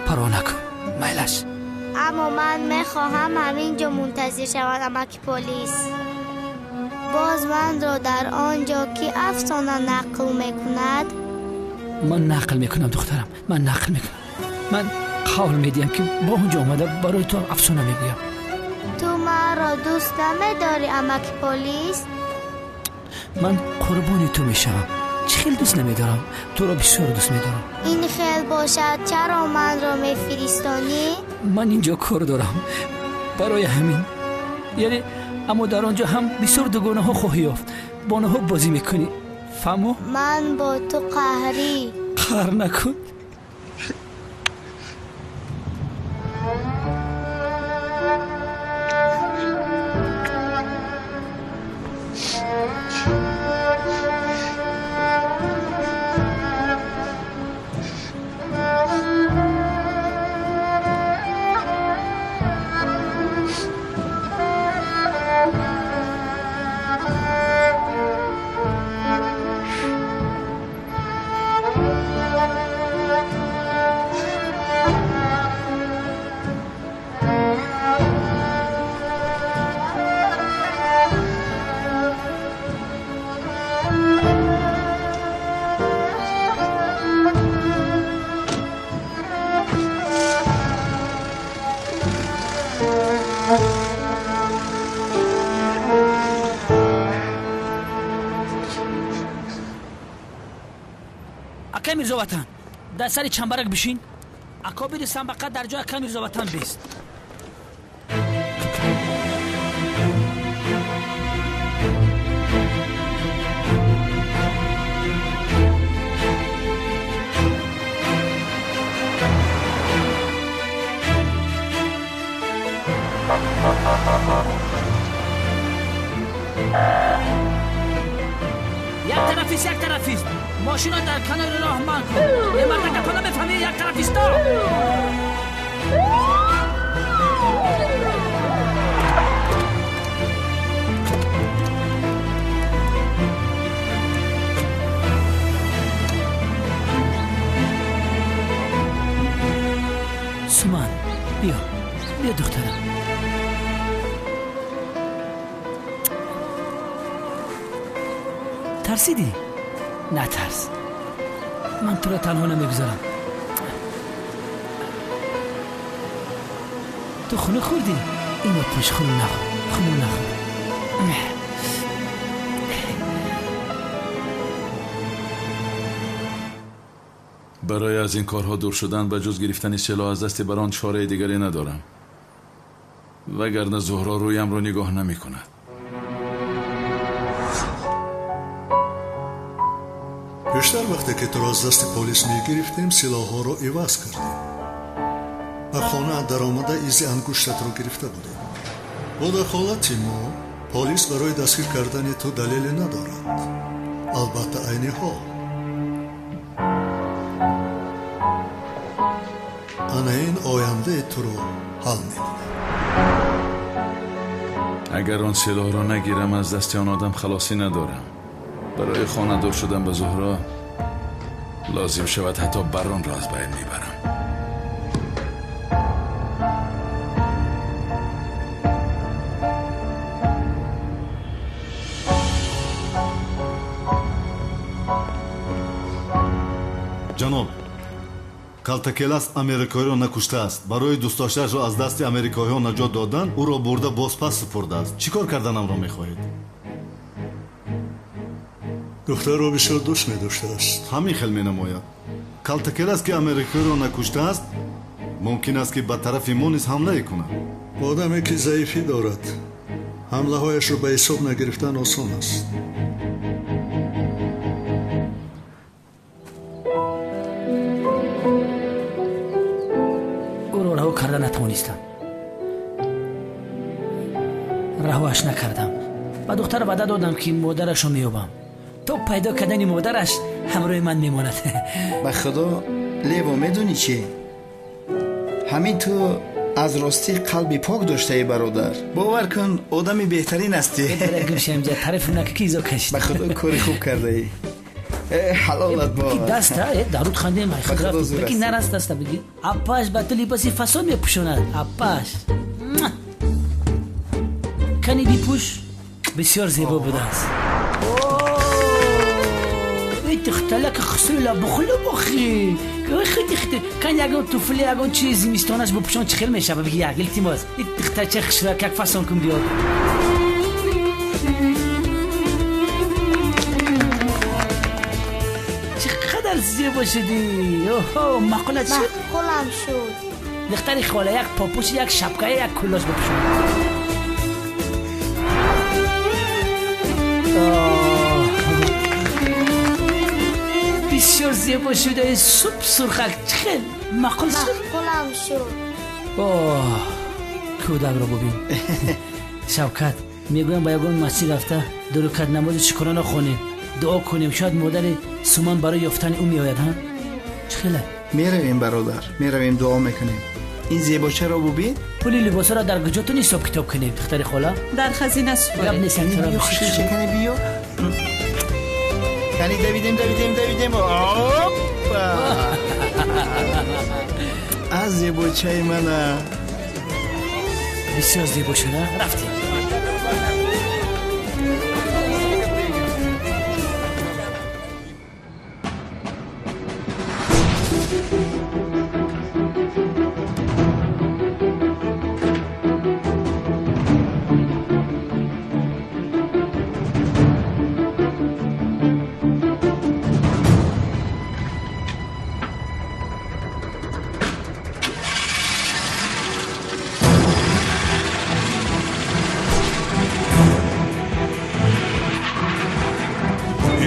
Парво накун, майлаш. Аммо ман мехоҳам ҳамин ҷо мунтазир шавам, амаки полис. Боз манро дар он ҷо ки афсона нақл мекунад. Ман нақл мекунам, духтарам, ман нақл мекунам. Ман қавл медиҳам, ки бо он ҷо омада барои ту афсона мегӯям. Ту маро дӯст намедорӣ, амаки полис? Ман қурбони ту мешавам. Чӣ хел дӯст намедорам? Туро бисёр дӯст медорам. Ин хел бошад, чаро манро мефиристонӣ? Ман ин ҷо кор дорам. Барои ҳамин. Яъне, аммо дар он ҷо ҳам бисёр дугонаҳо хоҳӣ ёфт. Бо онҳо бозӣ мекунӣ. Фаҳмо? Ман бо ту қаҳрӣ. Қаҳр накун. Ака Мирзоватан, дар сари чамбарак бишин. Акобири самбақа дар ҷои ака Мирзоватан бист. Як тарафист, як тарафист. Мошина дар канори роҳ манъ кун. Е марда, гапа намефаҳмӣ, як тарафисто. Суман, биё, биё, духтарам. Тарсидӣ? Натарс, ман туро танҳо намегузорам. Ту хунук хӯрдӣ? Ино пӯш, хунук нахӯр, хунук нахӯр. Барои аз ин корҳо дур шудан ба ҷуз гирифтани силоҳ аз дасти барон чораи дигаре надорам, вагарна Зуҳро рӯямро нигоҳ намекунад. Пештар вақте ки туро аз дасти полис мегирифтем, силоҳҳоро иваз кардем. Ба хона даромада изи ангуштатро гирифта будем. Бо дахолати мо полис барои дастгир кардани ту далеле надорад. Албатта, айни ҳол. Ана ин ояндаи туро ҳал мекунад. Агар он силоҳро нагирам, аз дасти он одам халосӣ надорам. Барои хонадор шудан ба Зуҳро лозим шавад, ҳатто баронро аз байн мебарам. Ҷаноб, Калтакелас америкоиро накуштааст. Барои дӯстдоштаашро аз дасти америкоиҳо наҷот додан, ӯро бурда бозпас супурдааст. Чӣ кор карданамро мехоҳед? Духтарро бисёр дӯст медоштааст. Ҳамин хел менамояд. Калтакелас, ки америкоиро накуштааст, мумкин аст, ки ба тарафи мо низ ҳамлае кунад. Одаме ки заифӣ дорад, ҳамлаҳояшро ба ҳисоб нагирифтан осон аст. Ӯро раҳо карда натавонистам. Раҳоаш накардам. Ба духтар ваъда додам, ки модарашро меёбам. То пайдо кардани модараш ҳамроҳи ман мемонад. Ба худо, Лево, медонӣ чӣ? Ҳамин ту аз ростӣ қалби пок доштаи, бародар. Бовар кун, одами беҳтарин ҳастӣ. Тараф нака, ки изо кашид. Ба худо, кори хуб кардаӣ. Ҳалолат бод. Даста даруд хандем. Бигӣ, нараст, даста бигӣ. Апаш ба ту либоси фасон мепӯшонад. Апаш кани бипӯш, бисёр зебо будааст. Духталак хусрула бухлу бухи. Хити кан ягон туфли, ягон чизи зимистонаш бупӯшон, чӣ хел мешава? Биги, як илтимос. Духтарча хушра как фасон кун, биёд. Чӣ қадар зебо шудӣ! Оҳо, маъқулат шуд? Маъқулам шуд. Духтари хола, як попуш, як шапка, як кулош бупӯшон. Бисёр зебо шудаи, суп сурхак. Чӣ хел маъқул шуд? Маъқулам шуд. Оҳ, кӯдакро бубин. Шавкат, мегӯям, ба ягон масҷид рафта ду рукат намози шукрона хонем, дуо кунем, шояд модари Суман барои ёфтани ӯ меояд. Ҳа, чӣ хела? Меравем, бародар, меравем, дуо мекунем. Ин зебочаро бубин. Пули либосҳоро дар куҷотон ҳисоб китоб кунем, духтари хола? Дар хазина супоред. Гап нест, якчакане биё. Кани, давидем, давидем, давидем. Опа! Аз зебочаи мана. Бисёр зебо шуда. Рафтем.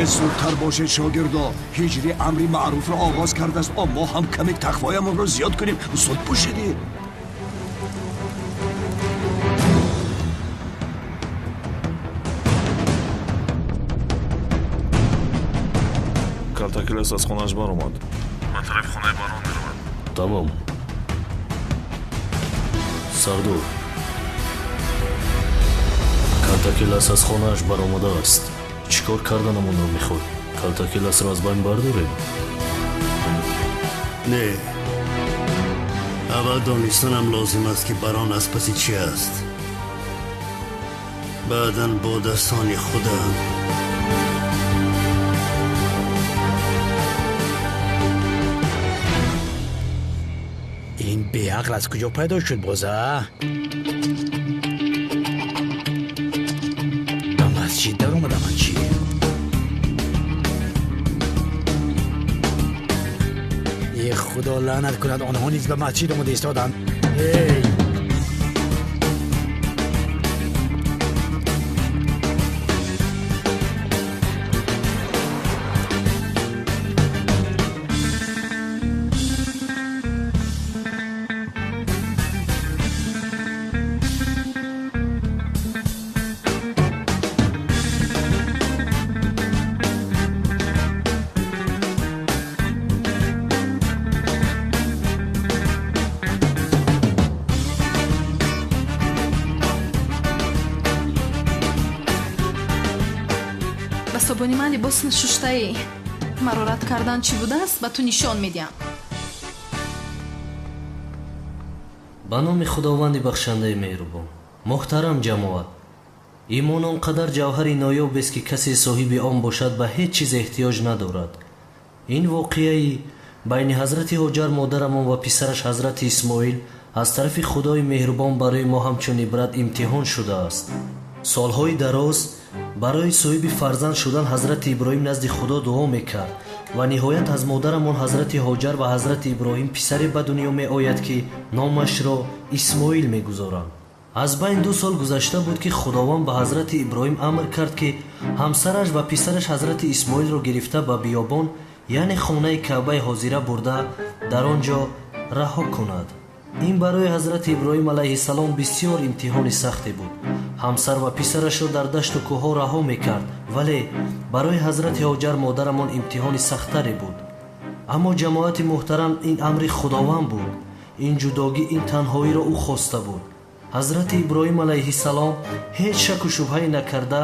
Зудтар бошед шогирдо, ҳиҷри амри маъруфро оғоз кардааст. Мо ҳам каме тақвоямонро зиёд кунем. Зуд бошед. Калтакелас аз хонааш баромад. Ба тарафи хонаи барон меравад. Тамом. Сардор, Калтакелас аз хонааш баромадааст. Чӣ кор карданамонро мехоҳӣ? Калтакеласро аз байн бардорем? Не, аввал донистанам лозим аст, ки барон аз паси чӣ аст. Баъдан бо дастони худам. Ин беақл аз куҷо пайдо шуд боза? Ба масҷид даромадам чӣ? Е худо лаънат кунад, онҳо низ ба масҷид омада истоданд. Эй! Собони ман либос нашуштаӣ. Маро рад кардан чӣ будааст, ба ту нишон медиҳам. Ба номи Худованди бахшандаи меҳрубон. Муҳтарам ҷамоат, имон он қадар ҷавҳари ноёбест, ки касе соҳиби он бошад ба ҳеҷ чиз эҳтиёҷ надорад. Ин воқеаи байни ҳазрати Ҳоҷар модарамон ва писараш ҳазрати Исмоил аз тарафи Худои меҳрубон барои мо ҳамчун ибрат имтиҳон шудааст. Солҳои дароз барои соҳиби фарзанд шудан ҳазрати Иброҳим назди Худо дуо мекард ва ниҳоят аз модарамон ҳазрати Ҳоҷар ва ҳазрати Иброҳим писаре ба дунё меояд, ки номашро Исмоил мегузоранд. Аз байн 2 сол гузашта буд, ки Худованд ба ҳазрати Иброҳим амр кард, ки ҳамсараш ва писараш ҳазрати Исмоилро гирифта ба биёбон, яъне хонаи Каъбаи ҳозира бурда дар он ҷо раҳо кунад. Ин барои ҳазрати Иброҳим алайҳиссалом бисёр имтиҳони сахте буд. Ҳамсар ва писарашро дар дашту кӯҳҳо раҳо мекард, вале барои ҳазрати Ҳоҷар модарамон имтиҳони сахттаре буд. Аммо ҷамоати муҳтарам, ин амри Худованд буд. Ин ҷудогӣ, ин танҳоиро ӯ хоста буд. Ҳазрати Иброҳим алайҳиссалом ҳеҷ шаку шубҳае накарда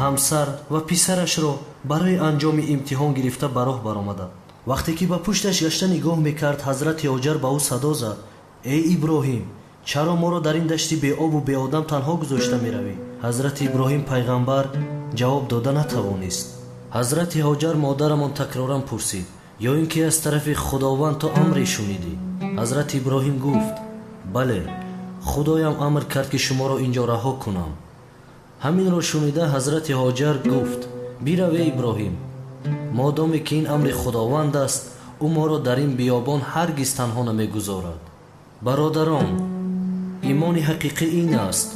ҳамсар ва писарашро барои анҷоми имтиҳон гирифта ба роҳ баромаданд. Вақте ки ба пушташ гашта нигоҳ мекард, ҳазрати Ҳоҷар ба ӯ садо зад: эй Иброҳим, чаро моро дар ин дашти беобу беодам танҳо гузошта меравӣ? Ҳазрати Иброҳим пайғамбар ҷавоб дода натавонист. Ҳазрати Ҳоҷар модарамон такроран пурсид: ё ин ки аз тарафи Худованд ту амре шунидӣ? Ҳазрати Иброҳим гуфт: бале, Худоям амр кард, ки шуморо инҷо раҳо кунам. Ҳаминро шунида ҳазрати Ҳоҷар гуфт: бирав, эй Иброҳим, модоме ки ин амри Худованд аст, ӯ моро дар ин биёбон ҳаргиз танҳо намегузорад. Бародарон, имони ҳақиқӣ ин аст: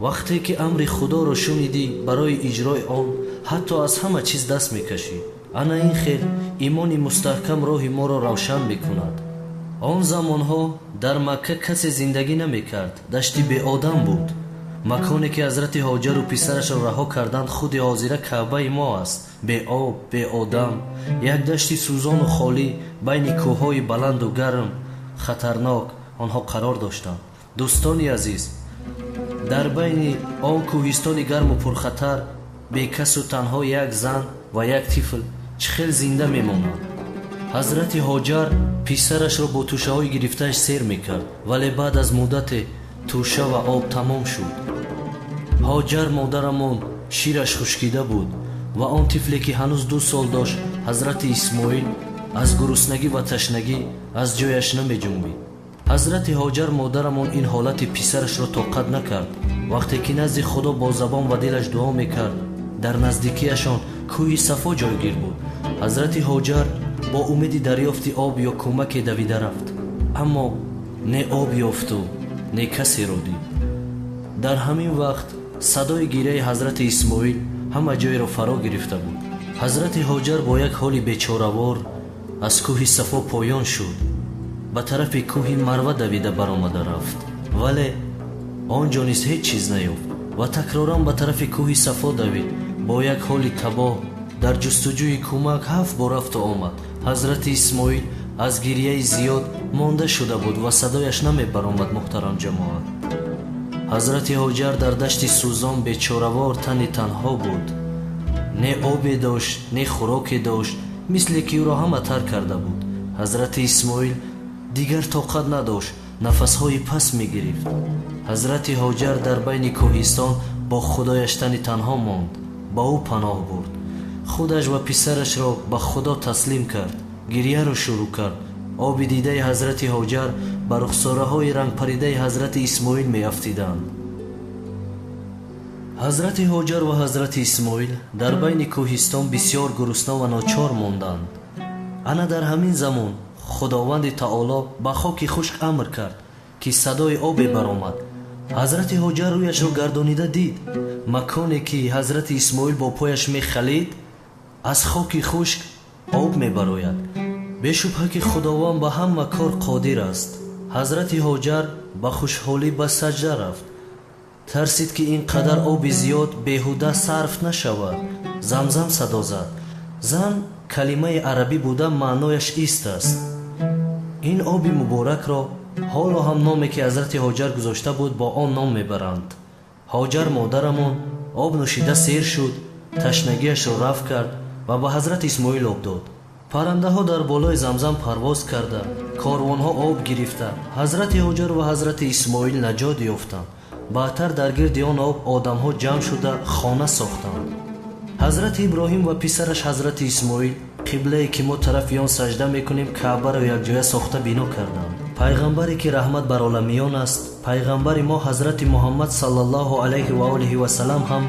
вақте ки амри Худоро шунидӣ, барои иҷрои он ҳатто аз ҳама чиз даст мекашӣ. Ана ин хел имони мустаҳкам роҳи моро равшан мекунад. Он замонҳо дар Макка касе зиндагӣ намекард, дашти беодам буд. Маконе ки ҳазрати Ҳоҷару писарашро раҳо карданд, худи ҳозира Каъбаи мо аст. Беоб, беодам, як дашти сӯзону холӣ байни кӯҳҳои баланду гарм, хатарнок онҳо қарор доштанд. Дӯстони азиз, дар байни он кӯҳистони гарму пурхатар бекасу танҳо як зан ва як тифл чӣ хел зинда мемонанд? Ҳазрати Ҳоҷар писарашро бо тӯшаҳои гирифтааш сер мекард, вале баъд аз муддате тӯша ва об тамом шуд. Ҳоҷар модарамон шираш хушкида буд ва он тифле ки ҳанӯз 2 сол дошт, ҳазрати Исмоил, аз гуруснагӣ ва ташнагӣ аз ҷояш намеҷунбид. Ҳазрати Ҳоҷар модарамон ин ҳолати писарашро тоқат накард. Вақте ки назди Худо бо забон ва дилаш дуо мекард, дар наздикиашон кӯҳи Сафо ҷойгир буд. Ҳазрати Ҳоҷар бо умеди дарёфти об ё кӯмаке давида рафт, аммо не об ёфту не касеро дид. Дар ҳамин вақт садои гиряи ҳазрати Исмоил Ҳама ҷойро фаро гирифта буд. Ҳазрати Ҳоҷар бо як ҳоли бечоравор аз кӯҳи Сафо поён шуд, ба тарафи кӯҳи Марва давида баромада рафт, вале он ҷо низ ҳеҷ чиз наёфт ва такроран ба тарафи кӯҳи Сафо давид. Бо як ҳоли табоҳ дар ҷустуҷӯи кӯмак 7 бор рафту омад. Ҳазрати Исмоил аз гирияи зиёд монда шуда буд ва садояш намебаромад. Муҳтарам ҷамоат, ҳазрати Ҳоҷар дар дашти сӯзон бечоравор тани танҳо буд. Не обе дошт, не хӯроке дошт, мисле ки ӯро ҳама тарк карда буд. Ҳазрати Исмоил дигар тоқат надошт, нафасҳои пас мегирифт. Ҳазрати Ҳоҷар дар байни кӯҳистон бо худояш тани танҳо монд, ба ӯ паноҳ бурд. Худаш ва писарашро ба Худо таслим кард, гирияро шурӯъ кард. Оби дидаи ҳазрати Ҳоҷар ба рухсораҳои рангпаридаи ҳазрати Исмоил меафтиданд. Ҳазрати Ҳоҷар ва ҳазрати Исмоил дар байни кӯҳистон бисёр гурусна ва ночор монданд. Ана дар ҳамин замон Худованди Таоло ба хоки хушк амр кард, ки садои обе баромад. Ҳазрати Ҳоҷар рӯяшро гардонида дид, маконе ки ҳазрати Исмоил бо пояш мехалид, аз хоки хушк об мебарояд. Бешубҳа ки Худованд ба ҳама кор қодир аст. Ҳазрати Ҳоҷар ба хушҳолӣ ба саҷда рафт. Тарсид ки ин қадар оби зиёд беҳуда сарф нашавад. Замзам садо зад. Зам калимаи арабӣ буда маънояш ист аст. Ин оби муборакро ҳоло ҳам номе ки ҳазрати Ҳоҷар гузошта буд бо он ном мебаранд. Ҳоҷар модарамон об нӯшида сер шуд, ташнагиашро рафт кард ва ба ҳазрати Исмоил об дод. Паррандаҳо дар болои Замзам парвоз карда, корвонҳо об гирифта, ҳазрати Ҳоҷар ва ҳазрати Исмоил наҷот ёфтанд. Баъдтар дар гирди он об одамҳо ҷамъ шуда хона сохтанд. Ҳазрати Иброҳим ва писараш ҳазрати Исмоил қиблае ки мо тарафи он саҷда мекунем Каъбаро якҷоя сохта бино карданд. Пайғамбаре ки раҳмат бар оламиён аст, пайғамбари мо ҳазрати Муҳаммад саллаллоҳу алайҳи ва олиҳи васалам ҳам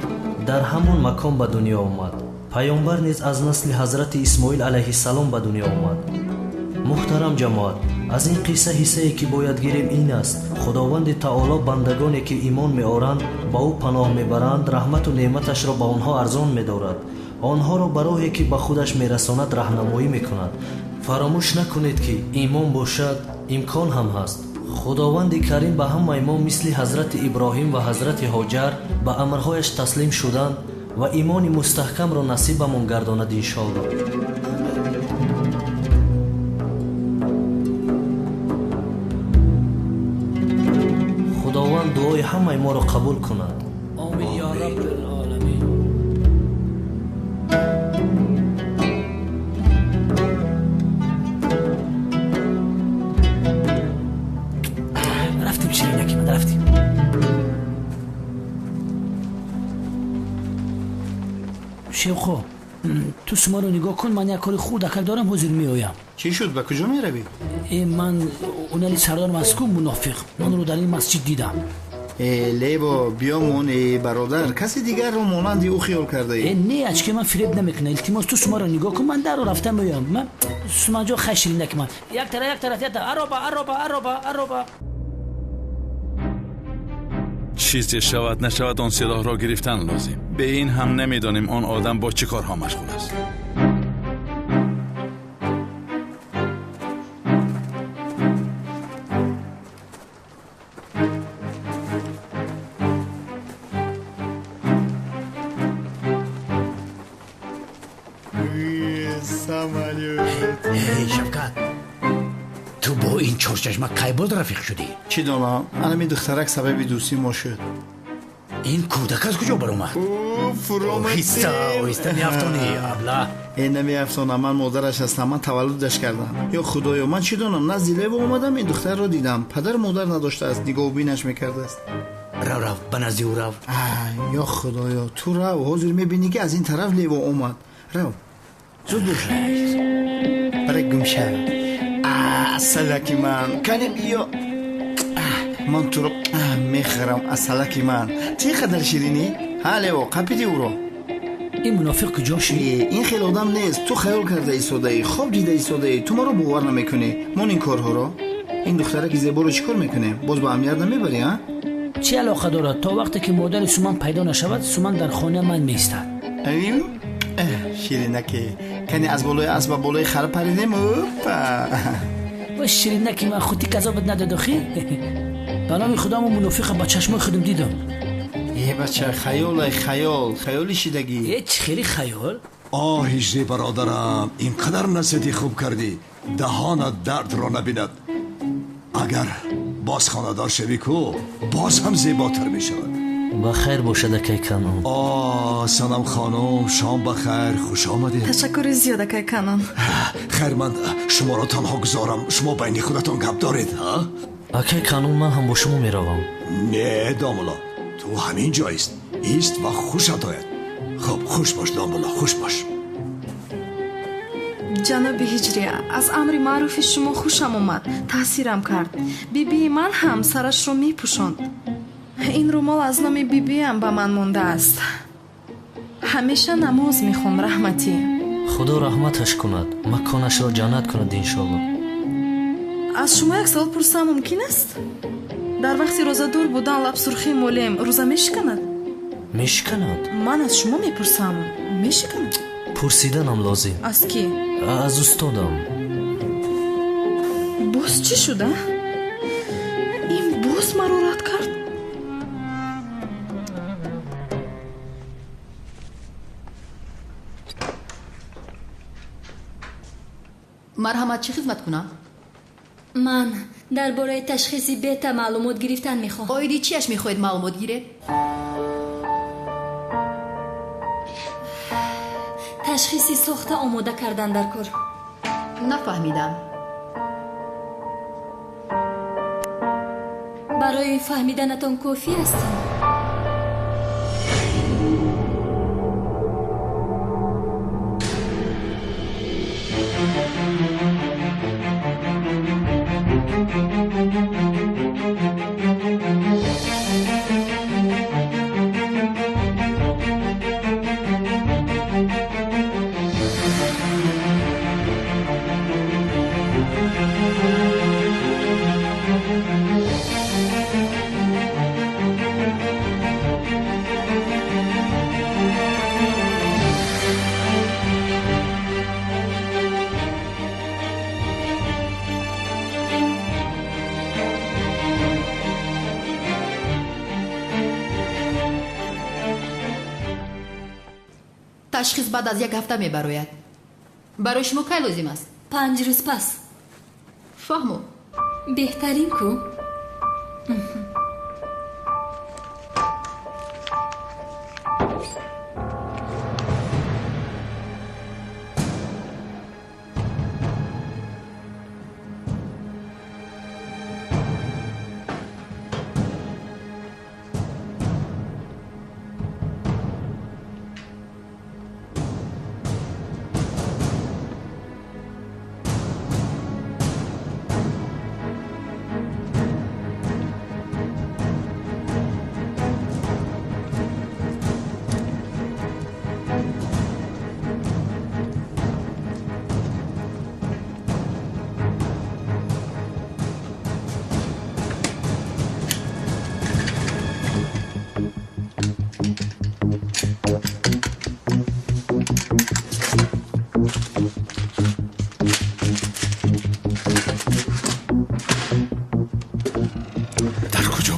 дар ҳамон макон ба дунё омад. Паёмбар низ аз насли ҳазрати Исмоил алайҳиссалом ба дунё омад. Муҳтарам ҷамоат, аз ин қисса ҳиссае ки бояд гирем ин аст: Худованди Таоло бандагоне ки имон меоранд, ба ӯ паноҳ мебаранд, раҳмату неъматашро ба онҳо арзон медорад, онҳоро ба роҳе ки ба худаш мерасонад раҳнамоӣ мекунад. Фаромӯш накунед ки имон бошад, имкон ҳам ҳаст. Худованди Карим ба ҳамаи мо мисли ҳазрати Иброҳим ва ҳазрати Ҳоҷар ба амрҳояш таслим шуданд ва имони мустаҳкамро насибамон гардонад иншоаллоҳ. Худованд дуои ҳамаи моро қабул кунад. Омин ё Раббил оламин. Рафтем ширинаки ман, рафтем. Шевхо, ту шуморо нигоҳ кун, ман як кори хурдакак дорам, ҳозир меоям. Чӣ шуд? Ба куҷо меравӣ? Ман унали сардарам аз ку мунофиқ, манро дар ин масҷид дидам. Лебо, биёмон, бародар, каси дигарро монанди ӯ хиёл кардаӣ. Не, ачки ман фиреб намекунам. Илтимос, ту шуморо нигоҳ кун, ман даро рафта меоям. Ман суманҷо хай ширинаки ман. Як тараф, як тараф, як тараф. Ароба, ароба, ароба, ароба. Чизе шавад нашавад он силоҳро гирифтан лозим. Бе ин ҳам намедонем он одам бо чӣ корҳо машғул аст. Эй Шавкат, ту бо ин чорчашма кай боз рафиқ шудӣ? Чӣ донам, анами духтарак сабаби дӯстии мо шуд. Ин кӯдак аз куҷо баромад? Оҳиста, оҳиста меафтонӣ, абла. Намеафтонам, ман модараш ҳастам, ман таваллудаш кардам. Ё худоё, ман чӣ донам, назди Лево омадам, ин духтарро дидам. Падару модар надоштааст, нигоҳубинаш мекардааст. Рав, рав, ба назди ӯ рав. Ё худоё, ту рав, ҳозир мебинӣ ки аз ин тараф Лево омад. Рав, зуд бош. Бара гум шав. Асалаки ман, кане биё. Ман туро мехӯрам, асалаки ман. Чӣ қадар ширинӣ? Ҳа, Лево, қапиди ӯро. Ин мунофиқ куҷо шуд? Ин хел одам нест. Ту хаёл карда истодаӣ, хоб дида истодаӣ. Ту маро бовар намекунӣ. Мон ин корҳоро. Ин духтараки зеборо чӣ кор мекунем? Боз ба амният намебарӣ, а? Чӣ алоқа дорад? То вақте ки модари Суман пайдо нашавад, Суман дар хонаи ман меистад. Ширинаке, кани аз болои асп ба болои хар паридем. Опа! Ва ширинаки ман худи казобат надод охи. Ба номи худо мо мунофиқа ба чашмои худам дидам. Е бача, хаёл, хаёл, хаёли шидагӣ. Е чӣ хели хаёл? Оҳ, ҳиҷрӣ бародарам, ин қадар насиҳати хуб кардӣ, даҳонат дардро набинад. Агар боз хонадор шавӣ ку, боз ҳам зеботар мешавад. Ба хайр бошад, акай Канон. О, Санам хонум, шом ба хайр, хуш омадед. Ташаккури зиёд, акай Канон. Хайр, ман шуморо танҳо гузорам, шумо байни худатон гап доред, ҳа? Акай Канон, ман ҳам бо шумо меравам. Не, домулло, ту ҳамин ҷо ист. Ист ва хушат ояд. Хуб, хуш бош, домулло, хуш бош. Ҷаноби Ҳиҷрӣ, аз амри маъруфи шумо хушам омад, таъсирам кард. Бибии ман ҳам сарашро мепӯшонд. Ин румол аз номи бибиам ба ман мондааст. Ҳамеша намоз мехонд, раҳматӣ. Худо раҳматаш кунад, маконашро ҷаннат кунад, иншолло. Аз шумо як савол пурсам мумкин аст? Дар вақти рӯзадор будан лабсурхӣ молем, рӯза мешиканад? Мешиканад. Ман аз шумо мепурсам, мешиканад? Пурсиданам лозим. Аз кӣ? Аз устодам. Боз чӣ шуда? Ин боз маро рад кард? Марҳамат, чӣ хизмат кунам? Ман дар бораи ташхиси бета маълумот гирифтан мехоҳам. Оиди чиаш мехоҳед маълумот гиред? Ташхиси сохта омода кардан дар кор. Нафаҳмидам. Барои фаҳмиданатон кофӣ аст? Ташхис баъд аз як ҳафта мебарояд. Барои шумо кай лозим аст? 5 рӯз пас. Фаҳмо. Беҳтарин ку.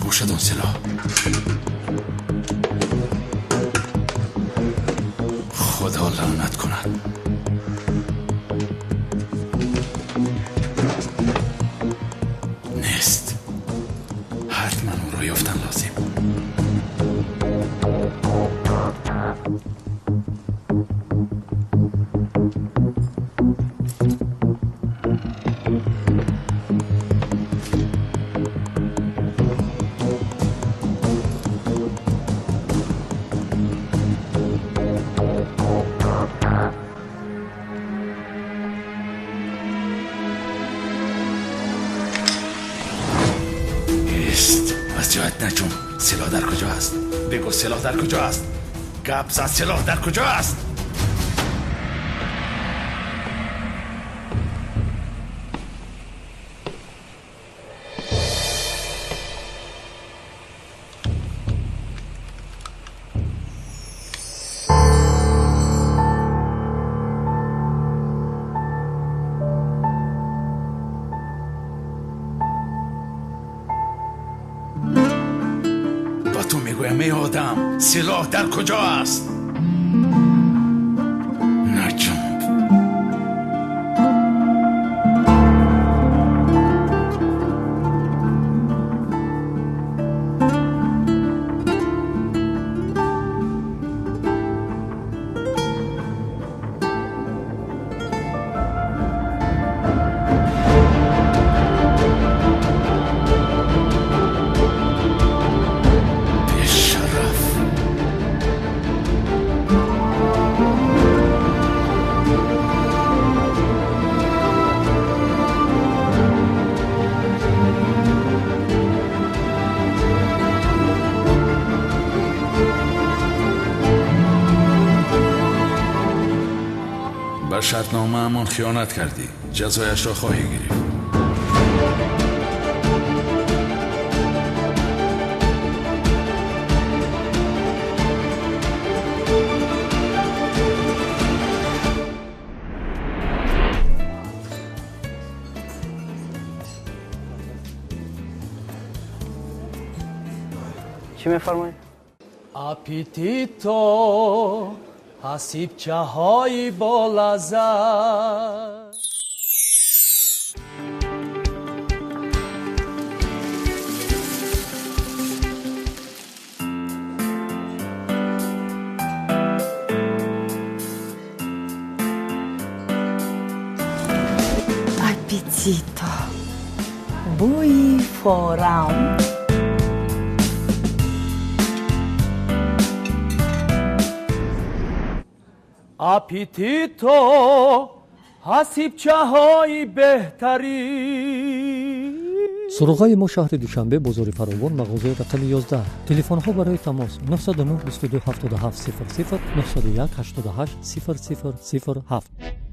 Бошад он силоҳ? Худо лаънат кунад. Нест. Ҳатман ӯро ёфтан лозим. سلاح در کجا است؟ بگو سلاح در کجا است؟ گپ زد سلاح در کجا است؟ Гуфтам силоҳ дар куҷо аст? Наҷунб. Ба шартномаамон хиёнат кардӣ, ҷазояшро хоҳӣ гирифт. Чӣ мефармоед? Аппетито ҳасибчаҳои болаззат. Аппетито бӯи форам. Аппетито ҳасибчаҳои беҳтарин. Суроғаи мо шаҳри Душанбе, бозори Фаровон, мағозаи рақами 11. Телефонҳо барои тамос 909 22 77 00, 901 88 00 07.